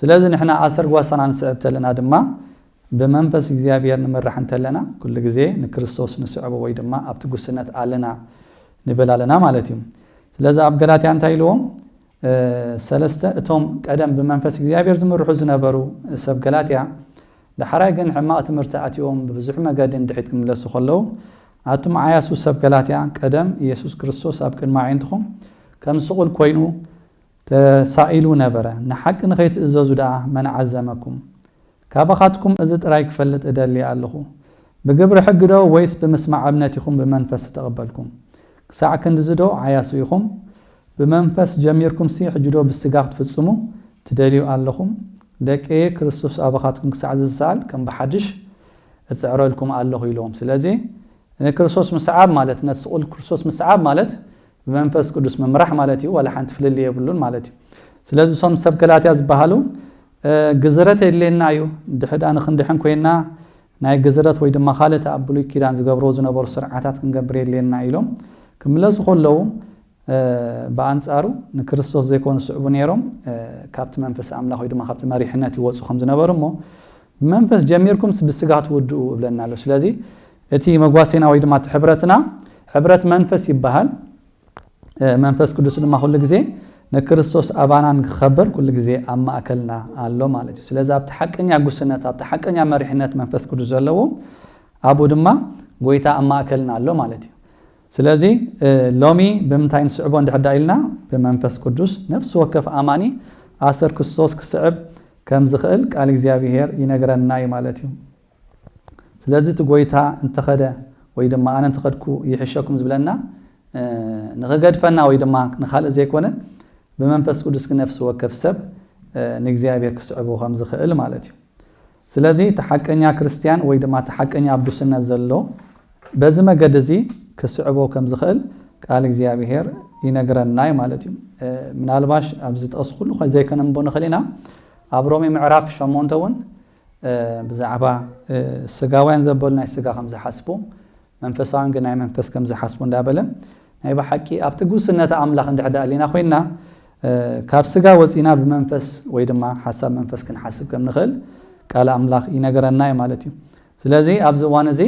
ስለዚ ንሕና ኣሰር ጓሳና ንስዕብ ተለና ድማ ብመንፈስ እግዚኣብሔር ንምራሕ እንተለና ኩሉ ግዜ ንክርስቶስ ንስዕቦ ወይ ድማ ኣብቲ ጉስነት ኣለና ንብል ኣለና ማለት እዩ። ስለዚ ኣብ ገላትያ እንታይ ኢልዎም? ሰለስተ እቶም ቀደም ብመንፈስ እግዚኣብሔር ዝምርሑ ዝነበሩ ሰብ ገላትያ ዳሕራይ ግን ሕማቕ ትምህርቲ ኣትዮም ብብዙሕ መገዲ እንድሒት ክምለሱ ከለዉ ኣቱም ዓያሱ ሰብ ገላትያ ቀደም ኢየሱስ ክርስቶስ ኣብ ቅድሚ ኣዒንትኹም ከም ስቑል ኮይኑ ተሳኢሉ ነበረ። ንሓቂ ንኸይትእዘዙ ደኣ መን ዓዘመኩም? ካባኻትኩም እዚ ጥራይ ክፈልጥ እደሊ ኣለኹ። ብግብሪ ሕጊ ዶ ወይስ ብምስማዕ እምነት ኢኹም ብመንፈስ ዝተቐበልኩም? ክሳዕ ክንድዚ ዶ ዓያሱ ኢኹም? ብመንፈስ ጀሚርኩምሲ ሕጂ ዶ ብስጋ ክትፍጽሙ ትደልዩ ኣለኹም? ደቀየ ክርስቶስ ኣባኻትኩም ክሳዕ ዝሰኣል ከም ብሓድሽ እጽዕረልኩም ኣለኹ ኢልዎም። ስለዚ ንክርስቶስ ምስዓብ ማለት ነቲ ስቑል ክርስቶስ ምስዓብ ማለት ብመንፈስ ቅዱስ ምምራሕ ማለት እዩ። ዋላ ሓንቲ ፍልልይ የብሉን ማለት እዩ። ስለዚ እሶም ሰብ ገላትያ ዝበሃሉ ግዝረት የድልየና እዩ። ድሕዳ ንክንድሕን ኮይና ናይ ግዝረት ወይ ድማ ካልእ ኣብ ብሉይ ኪዳን ዝገብርዎ ዝነበሩ ስርዓታት ክንገብር የድልየና ኢሎም ክምለሱ ከለዉ ብኣንጻሩ ንክርስቶስ ዘይኮኑ ስዕቡ ነይሮም ካብቲ መንፈስ ኣምላኽ ወይ ድማ ካብቲ መሪሕነት ይወፁ ከም ዝነበሩ እሞ ብመንፈስ ጀሚርኩምስ ብስጋ ትውድኡ እብለና ኣሎ። ስለዚ እቲ መጓሴና ወይ ድማ እቲ ሕብረትና ሕብረት መንፈስ ይበሃል። መንፈስ ቅዱስ ድማ ኩሉ ግዜ ንክርስቶስ ኣባና ንክኸብር ኩሉ ግዜ ኣብ ማእከልና ኣሎ ማለት እዩ። ስለዚ ኣብቲ ሓቀኛ ጉስነት ኣብቲ ሓቀኛ መሪሕነት መንፈስ ቅዱስ ዘለዎ ኣብኡ ድማ ጎይታ ኣብ ማእከልና ኣሎ ማለት እዩ። ስለዚ ሎሚ ብምንታይ ንስዕቦ እንድሕር ዳ ኢልና ብመንፈስ ቅዱስ ነፍሲ ወከፍ ኣማኒ ኣሰር ክርስቶስ ክስዕብ ከም ዝኽእል ቃል እግዚኣብሔር ይነግረና እዩ ማለት እዩ። ስለዚ እቲ ጎይታ እንተኸደ ወይ ድማ ኣነ እንተኸድኩ ይሕሸኩም ዝብለና ንኽገድፈና ወይ ድማ ንኻልእ ዘይኮነ ብመንፈስ ቅዱስ ግን ነፍሲ ወከፍ ሰብ ንእግዚኣብሔር ክስዕቦ ከም ዝኽእል ማለት እዩ። ስለዚ እቲ ሓቀኛ ክርስትያን ወይ ድማ እቲ ሓቀኛ ኣብ ዱስነት ዘሎ በዚ መገዲ እዚ ክስዕቦ ከም ዝኽእል ቃል እግዚኣብሔር ይነግረና እዩ ማለት እዩ። ምናልባሽ ኣብዚ ጥቕሲ ኩሉ ዘይከነንቦ ንኽእል ኢና። ኣብ ሮሜ ምዕራፍ ሸሞንተ እውን ብዛዕባ ስጋውያን ዘበሉ ናይ ስጋ ከም ዝሓስቡ መንፈሳውያን ግን ናይ መንፈስ ከም ዝሓስቡ እንዳበለ ናይ ብሓቂ ኣብቲ ጉስነት ኣምላኽ እንድሕዳ ኣሊና ኮይና ካብ ስጋ ወፂና ብመንፈስ ወይ ድማ ሓሳብ መንፈስ ክንሓስብ ከም ንኽእል ቃል ኣምላኽ ይነገረና እዩ ማለት እዩ። ስለዚ ኣብዚ እዋን እዚ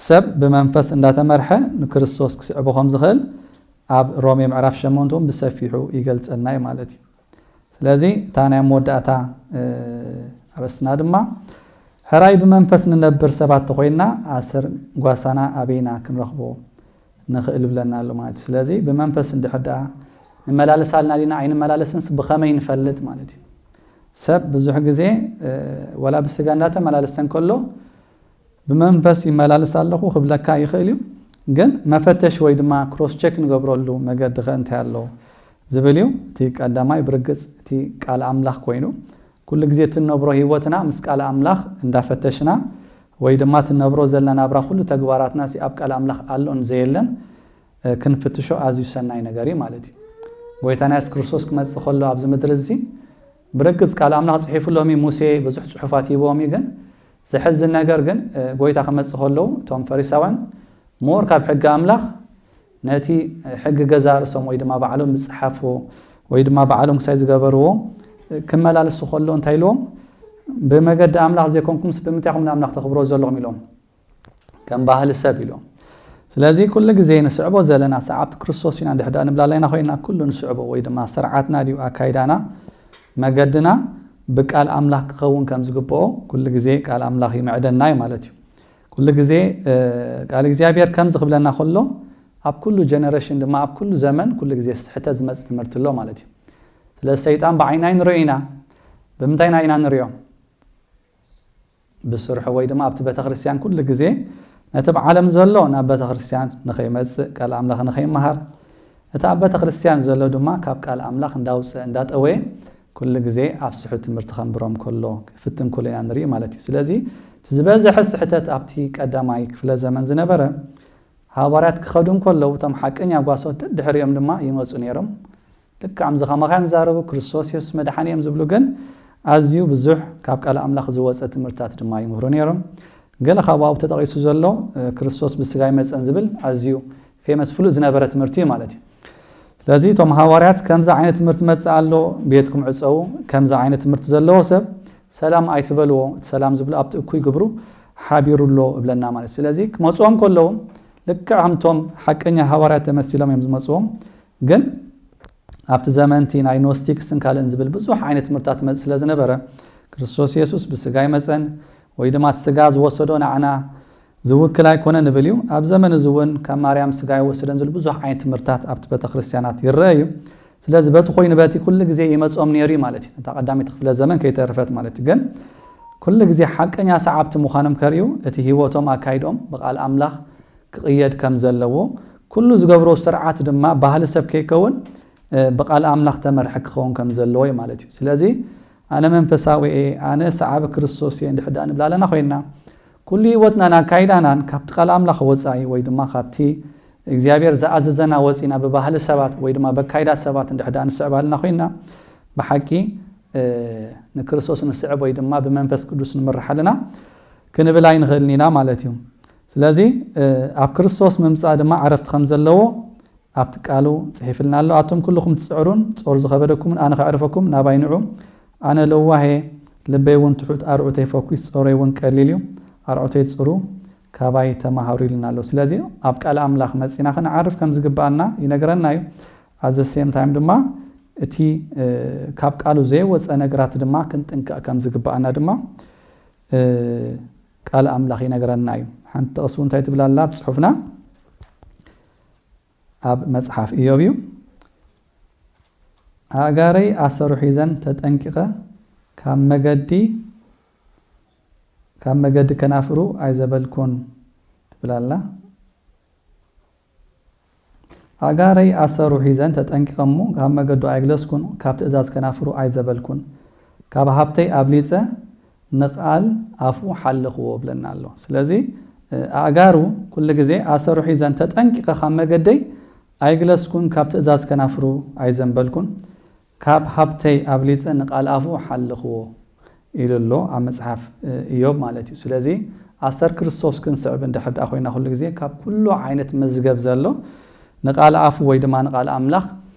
ሰብ ብመንፈስ እንዳተመርሐ ንክርስቶስ ክስዕቦ ከም ዝኽእል ኣብ ሮሜ ምዕራፍ ሸሞንተ እውን ብሰፊሑ ይገልጸልና እዩ ማለት እዩ። ስለዚ እታ ናይ መወዳእታ ኣርእስትና ድማ ሕራይ ብመንፈስ ንነብር ሰባት ተኮይና ኣሰር ጓሳና ኣበይና ክንረኽቦ ንኽእል ብለና ኣሎ ማለት እዩ። ስለዚ ብመንፈስ እንድሕር ደኣ ንመላለስ ኣልና ዲና ኣይንመላለስንስ ብኸመይ ንፈልጥ ማለት እዩ። ሰብ ብዙሕ ግዜ ወላ ብስጋ እንዳተመላለሰ እንከሎ ብመንፈስ ይመላለስ ኣለኹ ክብለካ ይኽእል እዩ። ግን መፈተሽ ወይ ድማ ክሮስ ቸክ ንገብረሉ መገዲ ኸ እንታይ ኣሎ ዝብል እዩ። እቲ ቀዳማይ ብርግጽ እቲ ቃል ኣምላኽ ኮይኑ ኩሉ ግዜ እትነብሮ ህይወትና ምስ ቃል ኣምላኽ እንዳፈተሽና ወይ ድማ እትነብሮ ዘለና ናብራ ኩሉ ተግባራትና ሲ ኣብ ቃል ኣምላኽ ኣሎን ዘየለን ክንፍትሾ ኣዝዩ ሰናይ ነገር እዩ ማለት እዩ። ጎይታና የሱስ ክርስቶስ ክመጽእ ከሎ ኣብዚ ምድሪ እዚ ብርግጽ ቃል ኣምላኽ ጽሒፉሎም እዩ። ሙሴ ብዙሕ ጽሑፋት ሂብዎም እዩ። ግን ዘሕዝን ነገር ግን ጎይታ ክመጽእ ከለዉ እቶም ፈሪሳውያን ሞር ካብ ሕጊ ኣምላኽ ነቲ ሕጊ ገዛ ርእሶም ወይ ድማ ባዕሎም ዝጸሓፍዎ ወይ ድማ ባዕሎም ክሳይ ዝገበርዎ ክመላለሱ ከሎ እንታይ ኢልዎም? ብመገዲ ኣምላኽ ዘይኮንኩምስ ብምንታይ ኢኹም ንኣምላኽ ተኽብሮ ዘለኹም ኢሎም። ከም ባህሊ ሰብ ኢሎም። ስለዚ ኩሉ ግዜ ንስዕቦ ዘለና ሰዓብቲ ክርስቶስ ኢና እንድሕዳ ንብላላይና ኮይና ኩሉ ንስዕቦ ወይ ድማ ስርዓትና ድዩ ኣካይዳና መገድና ብቃል ኣምላኽ ክኸውን ከም ዝግብኦ ኩሉ ግዜ ቃል ኣምላኽ ይምዕደና እዩ ማለት እዩ። ኩሉ ግዜ ቃል እግዚኣብሔር ከምዚ ክብለና ከሎ ኣብ ኩሉ ጀነሬሽን ድማ ኣብ ኩሉ ዘመን ኩሉ ግዜ ስሕተ ዝመፅ ትምህርቲ ኣሎ ማለት እዩ። ስለ ሰይጣን ብዓይና ኣይንሪኦ ኢና። ብምንታይና ኢና ንሪኦ? ብስርሑ ወይ ድማ ኣብቲ ቤተክርስትያን ኩሉ ግዜ ነቲ ብዓለም ዘሎ ናብ ቤተክርስትያን ንኸይመጽእ ቃል ኣምላኽ ንኸይመሃር እቲ ኣብ ቤተክርስትያን ዘሎ ድማ ካብ ቃል ኣምላኽ እንዳውፅእ እንዳጠወየ ኩሉ ግዜ ኣብ ስሑ ትምህርቲ ከንብሮም ከሎ ክፍትን ከሎ ኢና ንርኢ ማለት እዩ። ስለዚ እቲ ዝበዝሐ ስሕተት ኣብቲ ቀዳማይ ክፍለ ዘመን ዝነበረ ሃዋርያት ክኸዱ እንከለዉ እቶም ሓቀኛ ጓሶት ድሕሪኦም ድማ ይመፁ ነይሮም። ልክዕ ከምዚ ከማኻ እዮም ዝዛረቡ፣ ክርስቶስ የሱስ መድሓኒ እዮም ዝብሉ ግን ኣዝዩ ብዙሕ ካብ ቃል ኣምላኽ ዝወፀ ትምህርትታት ድማ ይምህሩ ነይሮም። ገለ ካብኡ ኣብኡ ተጠቒሱ ዘሎ ክርስቶስ ብስጋ ይመፀን ዝብል ኣዝዩ ፌመስ ፍሉጥ ዝነበረ ትምህርቲ እዩ ማለት እዩ። ስለዚ እቶም ሃዋርያት ከምዚ ዓይነት ትምህርቲ መፅእ ኣሎ፣ ቤትኩም ዕፀዉ፣ ከምዚ ዓይነት ትምህርቲ ዘለዎ ሰብ ሰላም ኣይትበልዎ፣ እቲ ሰላም ዝብሎ ኣብቲ እኩይ ግብሩ ሓቢሩ ኣሎ እብለና ማለት እዩ። ስለዚ ክመፅዎም ከለዉ ልክዕ ከምቶም ሓቀኛ ሃዋርያት ተመሲሎም እዮም ዝመፅዎም። ግን ኣብቲ ዘመንቲ ናይ ኖስቲክስን ካልእን ዝብል ብዙሕ ዓይነት ትምህርታት መፅ ስለ ዝነበረ ክርስቶስ የሱስ ብስጋ ይመፀን ወይ ድማ ስጋ ዝወሰዶ ንዓና ዝውክል ኣይኮነ ንብል እዩ። ኣብ ዘመን እዚ እውን ካብ ማርያም ስጋ ይወሰደን ዝብል ብዙሕ ዓይነት ትምህርታት ኣብቲ ቤተክርስትያናት ይረአ እዩ። ስለዚ በቲ ኮይኑ በቲ ኩሉ ግዜ ይመፅኦም ነይሩ እዩ ማለት እዩ። እታ ቀዳሚት ክፍለ ዘመን ከይተረፈት ማለት እዩ። ግን ኩሉ ግዜ ሓቀኛ ሰዓብቲ ምዃኖም ከርእዩ እቲ ህይወቶም ኣካይዶም ብቃል ኣምላኽ ክቕየድ ከም ዘለዎ ኩሉ ዝገብሮ ስርዓት ድማ ባህሊ ሰብ ከይከውን ብቃል ኣምላኽ ተመርሐ ክኸውን ከም ዘለዎ እዩ ማለት እዩ። ስለዚ ኣነ መንፈሳዊ እየ፣ ኣነ ሰዓቢ ክርስቶስ እየ እንድሕር ደኣ ንብል ኣለና ኮይንና ኩሉ ህይወትናን ኣካይዳናን ካብቲ ቃል ኣምላኽ ወፃኢ ወይ ድማ ካብቲ እግዚኣብሔር ዝኣዘዘና ወፂና ብባህሊ ሰባት ወይ ድማ በካይዳ ሰባት እንድሕር ደኣ ንስዕብ ኣለና ኮይንና ብሓቂ ንክርስቶስ ንስዕብ ወይ ድማ ብመንፈስ ቅዱስ ንምራሕ ኣለና ክንብል ኣይንኽእልን ኢና ማለት እዩ። ስለዚ ኣብ ክርስቶስ ምምፃእ ድማ ዕረፍቲ ከም ዘለዎ ኣብቲ ቃሉ ጽሒፍልና ኣሎ። ኣቱም ኩልኹም ትጽዕሩን ጾር ዝኸበደኩምን ኣነ ከዕርፈኩም ናባይ ንዑ። ኣነ ለዋህ እየ፣ ልበይ እውን ትሑት፣ ኣርዑተይ ፈኲስ፣ ጾረይ እውን ቀሊል እዩ። ኣርዑተይ ጽሩ፣ ካባይ ተማሃሩ ኢልና ኣሎ። ስለዚ ኣብ ቃል ኣምላኽ መጺና ክንዓርፍ ከም ዝግብኣና ይነግረና እዩ። ኣዘ ሴም ታይም ድማ እቲ ካብ ቃሉ ዘይወፀ ነገራት ድማ ክንጥንቀቕ ከም ዝግብኣና ድማ ቃል ኣምላኽ ይነግረና እዩ። ሓንቲ ጥቕስ እውን እንታይ ትብል ኣላ ኣብ ጽሑፍና? ኣብ መጽሓፍ ኢዮብ እዩ። ኣእጋረይ ኣሰሩ ሒዘን ተጠንቂቐ ካብ መገዲ ካብ መገዲ ከናፍሩ ኣይዘበልኩን ትብል ኣላ። ኣእጋረይ ኣሰሩ ሒዘን ተጠንቂቐ እሞ ካብ መገዱ ኣይግለስኩን፣ ካብ ትእዛዝ ከናፍሩ ኣይዘበልኩን። ካብ ሃብተይ ኣብሊጸ ንቓል ኣፉ ሓለኽዎ ብለና ኣሎ። ስለዚ ኣእጋሩ ኩሉ ግዜ ኣሰሩ ሒዘን ተጠንቂቐ ካብ መገደይ ኣይግለስኩን፣ ካብ ትእዛዝ ከናፍሩ ኣይዘንበልኩን። ካብ ሃብተይ ኣብሊጸ ንቓል ኣፉ ሓለኽዎ ኢሉ ኣሎ ኣብ መጽሓፍ እዮብ ማለት እዩ። ስለዚ ኣሰር ክርስቶስ ክንስዕብ እንድሕር ደኣ ኮይና ኩሉ ግዜ ካብ ኩሉ ዓይነት መዝገብ ዘሎ ንቓል ኣፉ ወይ ድማ ንቓል ኣምላኽ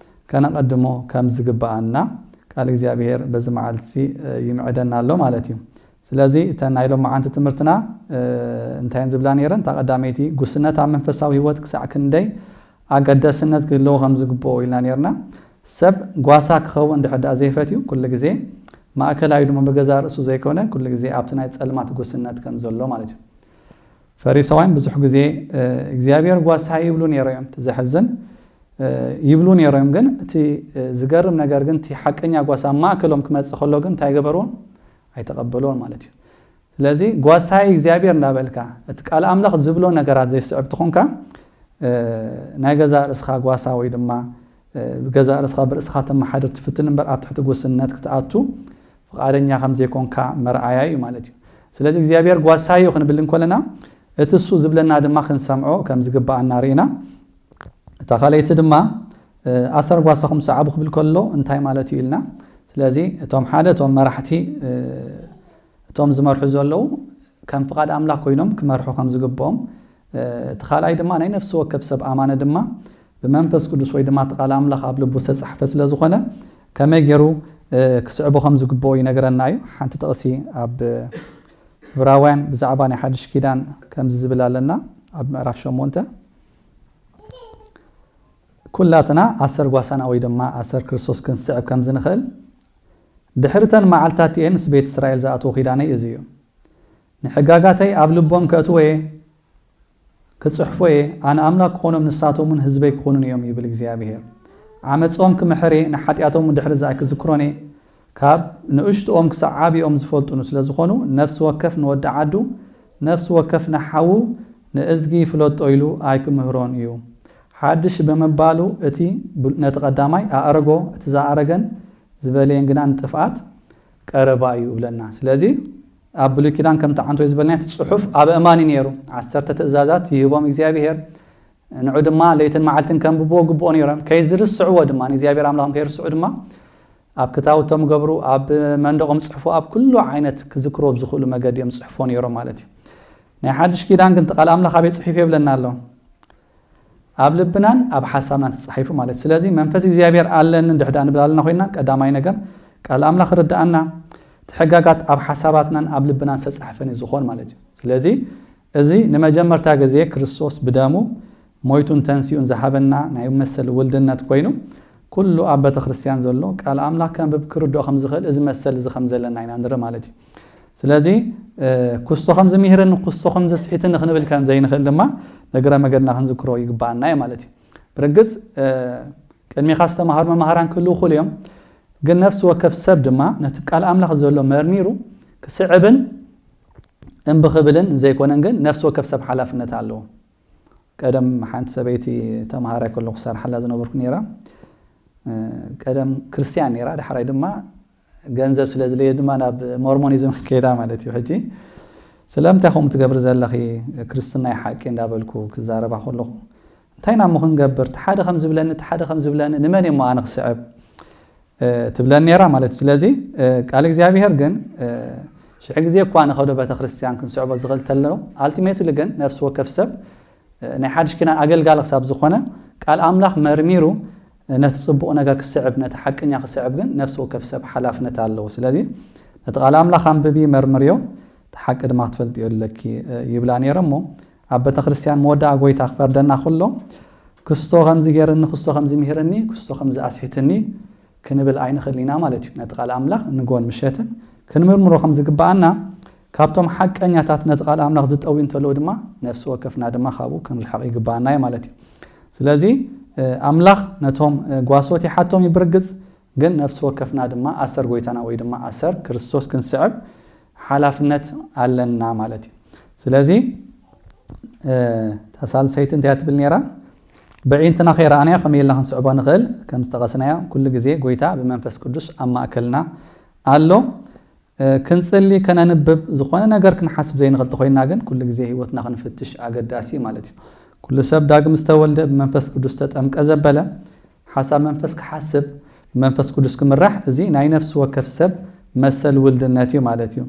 ከነቐድሞ ከም ዝግብኣና ቃል እግዚኣብሔር በዚ መዓልቲ ይምዕደና ኣሎ ማለት እዩ። ስለዚ እተን ናይ ሎም መዓንቲ ትምህርትና እንታይ እየን ዝብላ ነይረን? እታ ቀዳመይቲ ጉስነት ኣብ መንፈሳዊ ህይወት ክሳዕ ክንደይ ኣገዳስነት ክህልዎ ከም ዝግብኦ ኢልና ነይርና። ሰብ ጓሳ ክኸውን እንድሕር ደኣ ዘይፈትዩ ኩሉ ግዜ ማእከላዊ ድማ ብገዛ ርእሱ ዘይኮነ ኩሉ ግዜ ኣብቲ ናይ ጸልማት ጉስነት ከም ዘሎ ማለት እዩ። ፈሪሳውያን ብዙሕ ግዜ እግዚኣብሔር ጓሳ ይብሉ ነይሮ እዮም። እቲ ዘሕዝን ይብሉ ነይሮ እዮም፣ ግን እቲ ዝገርም ነገር ግን እቲ ሓቀኛ ጓሳ ማእከሎም ክመጽእ ከሎ ግን እንታይ ገበርዎም? ኣይተቐበልዎን ማለት እዩ። ስለዚ ጓሳይ እግዚኣብሔር እንዳበልካ እቲ ቃል ኣምላኽ ዝብሎ ነገራት ዘይስዕብ ትኾንካ ናይ ገዛ ርእስኻ ጓሳ ወይ ድማ ብገዛ ርእስኻ ብርእስኻ ተመሓድር ትፍትን እምበር ኣብ ትሕቲ ጉስነት ክትኣቱ ፍቓደኛ ከም ዘይኮንካ መርኣያ እዩ ማለት እዩ። ስለዚ እግዚኣብሔር ጓሳዮ ክንብል እንከለና እቲ እሱ ዝብለና ድማ ክንሰምዖ ከም ዝግብኣና ርኢና። እታ ካልኣይቲ ድማ ኣሰር ጓሳኹም ሰዓቡ ክብል ከሎ እንታይ ማለት እዩ ኢልና። ስለዚ እቶም ሓደ እቶም መራሕቲ እቶም ዝመርሑ ዘለዉ ከም ፍቓድ ኣምላኽ ኮይኖም ክመርሑ ከም ዝግብኦም፣ እቲ ካልኣይ ድማ ናይ ነፍሲ ወከፍ ሰብ ኣማኒ ድማ ብመንፈስ ቅዱስ ወይ ድማ እቲ ቃል ኣምላኽ ኣብ ልቡ ዝተጻሕፈ ስለ ዝኾነ ከመይ ገይሩ ክስዕቦ ከም ዝግብኦ ይነግረና እዩ። ሓንቲ ጥቕሲ ኣብ ዕብራውያን ብዛዕባ ናይ ሓድሽ ኪዳን ከምዚ ዝብል ኣለና ኣብ ምዕራፍ ሸሞንተ ኩላትና ኣሰር ጓሳና ወይ ድማ ኣሰር ክርስቶስ ክንስዕብ ከም ዝንኽእል ድሕሪ ተን መዓልታት እየን ምስ ቤት እስራኤል ዝኣትዎ ኪዳነይ እዚ እዩ። ንሕጋጋተይ ኣብ ልቦም ከእትዎ እየ፣ ክጽሕፎ እየ። ኣነ ኣምላኽ ክኾኖም ንሳቶም እውን ህዝበይ ክኾኑን እዮም ይብል እግዚኣብሔር። ዓመጾም ክምሕር እየ፣ ንሓጢኣቶም ድሕሪ ዛይ ክዝክሮን እየ። ካብ ንእሽቶኦም ክሳዕ ዓብኦም ዝፈልጡኑ ስለ ዝኾኑ ነፍሲ ወከፍ ንወዲ ዓዱ ነፍሲ ወከፍ ንሓዉ ንእዝጊ ይፍለጦ ኢሉ ኣይክምህሮን እዩ። ሓድሽ ብምባሉ እቲ ነቲ ቀዳማይ ኣእረጎ፣ እቲ ዝኣረገን ዝበለየን ግና ንጥፍኣት ቀረባ እዩ ይብለና። ስለዚ ኣብ ብሉይ ኪዳን ከምቲ ዓንቶ ዝበልና እቲ ጽሑፍ ኣብ እማን እዩ ነይሩ። ዓሰርተ ትእዛዛት ይህቦም እግዚኣብሔር። ንዑ ድማ ለይትን መዓልትን ከንብብዎ ግብኦ ነይሮም። ከይዝርስዕዎ ድማ ንእግዚኣብሔር ኣምላኾም ከይርስዑ ድማ ኣብ ክታውቶም ገብሩ፣ ኣብ መንደቖም ጽሕፎ፣ ኣብ ኩሉ ዓይነት ክዝክርዎ ብዝኽእሉ መገዲ እዮም ጽሕፎ ነይሮም ማለት እዩ። ናይ ሓድሽ ኪዳን ግን ቃል ኣምላኽ ኣበይ ጽሒፉ የብለና ኣሎ? ኣብ ልብናን ኣብ ሓሳብናን ተጻሒፉ ማለት። ስለዚ መንፈስ እግዚኣብሔር ኣለኒ እንድሕዳ ንብል ኣለና ኮይና ቀዳማይ ነገር ቃል ኣምላኽ ርድኣና፣ እቲ ሕጋጋት ኣብ ሓሳባትናን ኣብ ልብናን ዝተጻሕፈን እዩ ዝኾን ማለት እዩ። ስለዚ እዚ ንመጀመርታ ግዜ ክርስቶስ ብደሙ ሞይቱን ተንሲኡን ዝሃበና ናይ መሰል ውልድነት ኮይኑ ኩሉ ኣብ ቤተ ክርስቲያን ዘሎ ቃል ኣምላኽ ከንብብ ክርድኦ ከም ዝኽእል እዚ መሰል እዚ ከም ዘለና ኢና ንርኢ ማለት እዩ። ስለዚ ኩስቶ ከም ዝምሂርኒ ኩስቶ ከም ዘስሒትኒ ክንብል ከም ዘይንኽእል ድማ ንግረ መገድና ክንዝክሮ ይግባኣና እዩ ማለት እዩ። ብርግጽ ቅድሚኻ ዝተማሃሩ መማህራን ክህልዉ ክእሉ እዮም። ግን ነፍሲ ወከፍ ሰብ ድማ ነቲ ቃል ኣምላኽ ዘሎ መርሚሩ ክስዕብን እምቢ ክብልን ዘይኮነን ግን ነፍሲ ወከፍ ሰብ ሓላፍነት ኣለዎ። ቀደም ሓንቲ ሰበይቲ ተምሃራይ ከለኹ ሰርሓላ ዝነበርኩ ነይራ። ቀደም ክርስትያን ነይራ፣ ዳሕራይ ድማ ገንዘብ ስለ ዝለየ ድማ ናብ ሞርሞኒዝም ከይዳ ማለት እዩ። ሕጂ ስለምንታይ ከምኡ ትገብሪ ዘለኺ? ክርስትና ሓቂ እንዳበልኩ ክዛረባ ከለኹ እንታይ ናሞ ክንገብር? ሓደ ከም ዝብለኒ ሓደ ከም ዝብለኒ ንመን እሞ ኣነ ክስዕብ ትብለን ነይራ ማለት እዩ። ስለዚ ቃል እግዚኣብሔር ግን ሽሕ ግዜ እኳ ንኸዶ ቤተክርስትያን ክንስዕቦ ዝኽእል ተሎ ኣልቲሜትሊ ግን ነፍሲ ወከፍ ሰብ ናይ ሓድሽ ኪዳን ኣገልጋሊ ክሳብ ዝኾነ ቃል ኣምላኽ መርሚሩ ነቲ ጽቡቕ ነገር ክስዕብ ነቲ ሓቀኛ ክስዕብ ግን ነፍሲ ወከፍ ሰብ ሓላፍነት ኣለዎ። ስለዚ ነቲ ቃል ኣምላኽ ኣንብቢ መርምርዮ እቲ ሓቂ ድማ ክትፈልጥዮ ኣለኪ ይብላ ነይረ እሞ ኣብ ቤተክርስትያን መወዳኣ ጎይታ ክፈርደና ከሎ ክስቶ ከምዚ ገይርኒ ክስቶ ከምዚ ምሂርኒ ክስቶ ከምዚ ኣስሒትኒ ክንብል ኣይንኽእል ኢና ማለት እዩ። ነቲ ቃል ኣምላኽ ንጎን ምሸትን ክንምርምሮ ከም ዝግብኣና ካብቶም ሓቀኛታት ነቲ ቃል ኣምላኽ ዝጠውዩ እንተለዉ ድማ ነፍሲ ወከፍና ድማ ካብኡ ክንርሕቕ ይግብኣና እዩ ማለት እዩ። ስለዚ ኣምላኽ ነቶም ጓሶት ይሓቶም ይብርግጽ ግን ነፍሲ ወከፍና ድማ ኣሰር ጎይታና ወይ ድማ ኣሰር ክርስቶስ ክንስዕብ ሓላፍነት ኣለና ማለት እዩ። ስለዚ እታ ሳልሰይቲ እንታይ ትብል ነይራ? ብዒንትና ከይረኣናዮ ከመይ ኢልና ክንስዕቦ ንኽእል? ከም ዝጠቐስናዮ ኩሉ ግዜ ጎይታ ብመንፈስ ቅዱስ ኣብ ማእከልና ኣሎ። ክንጽሊ፣ ከነንብብ፣ ዝኾነ ነገር ክንሓስብ ዘይንኽእል ተኾይንና ግን ኩሉ ግዜ ህይወትና ክንፍትሽ ኣገዳሲ እዩ ማለት እዩ። ኩሉ ሰብ ዳግም ዝተወልደ ብመንፈስ ቅዱስ ተጠምቀ ዘበለ ሓሳብ መንፈስ ክሓስብ ብመንፈስ ቅዱስ ክምራሕ፣ እዚ ናይ ነፍሲ ወከፍ ሰብ መሰል ውልድነት እዩ ማለት እዩ።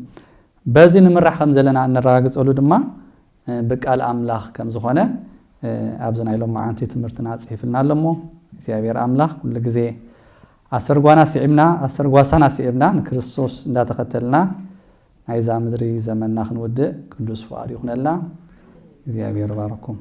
በዚ ንምራሕ ከም ዘለና እነረጋግጸሉ ድማ ብቃል ኣምላኽ ከም ዝኾነ ኣብዚ ናይ ሎማዓንቲ ትምህርትና ጽሒፍልና ኣሎ እሞ እግዚኣብሔር ኣምላኽ ኩሉ ግዜ ኣሰርጓና ስዒብና ኣሰርጓሳና ስዒብና ንክርስቶስ እንዳተኸተልና ናይዛ ምድሪ ዘመንና ክንውድእ ቅዱስ ፍቓዱ ይኹነልና። እግዚኣብሔር ባረኩም።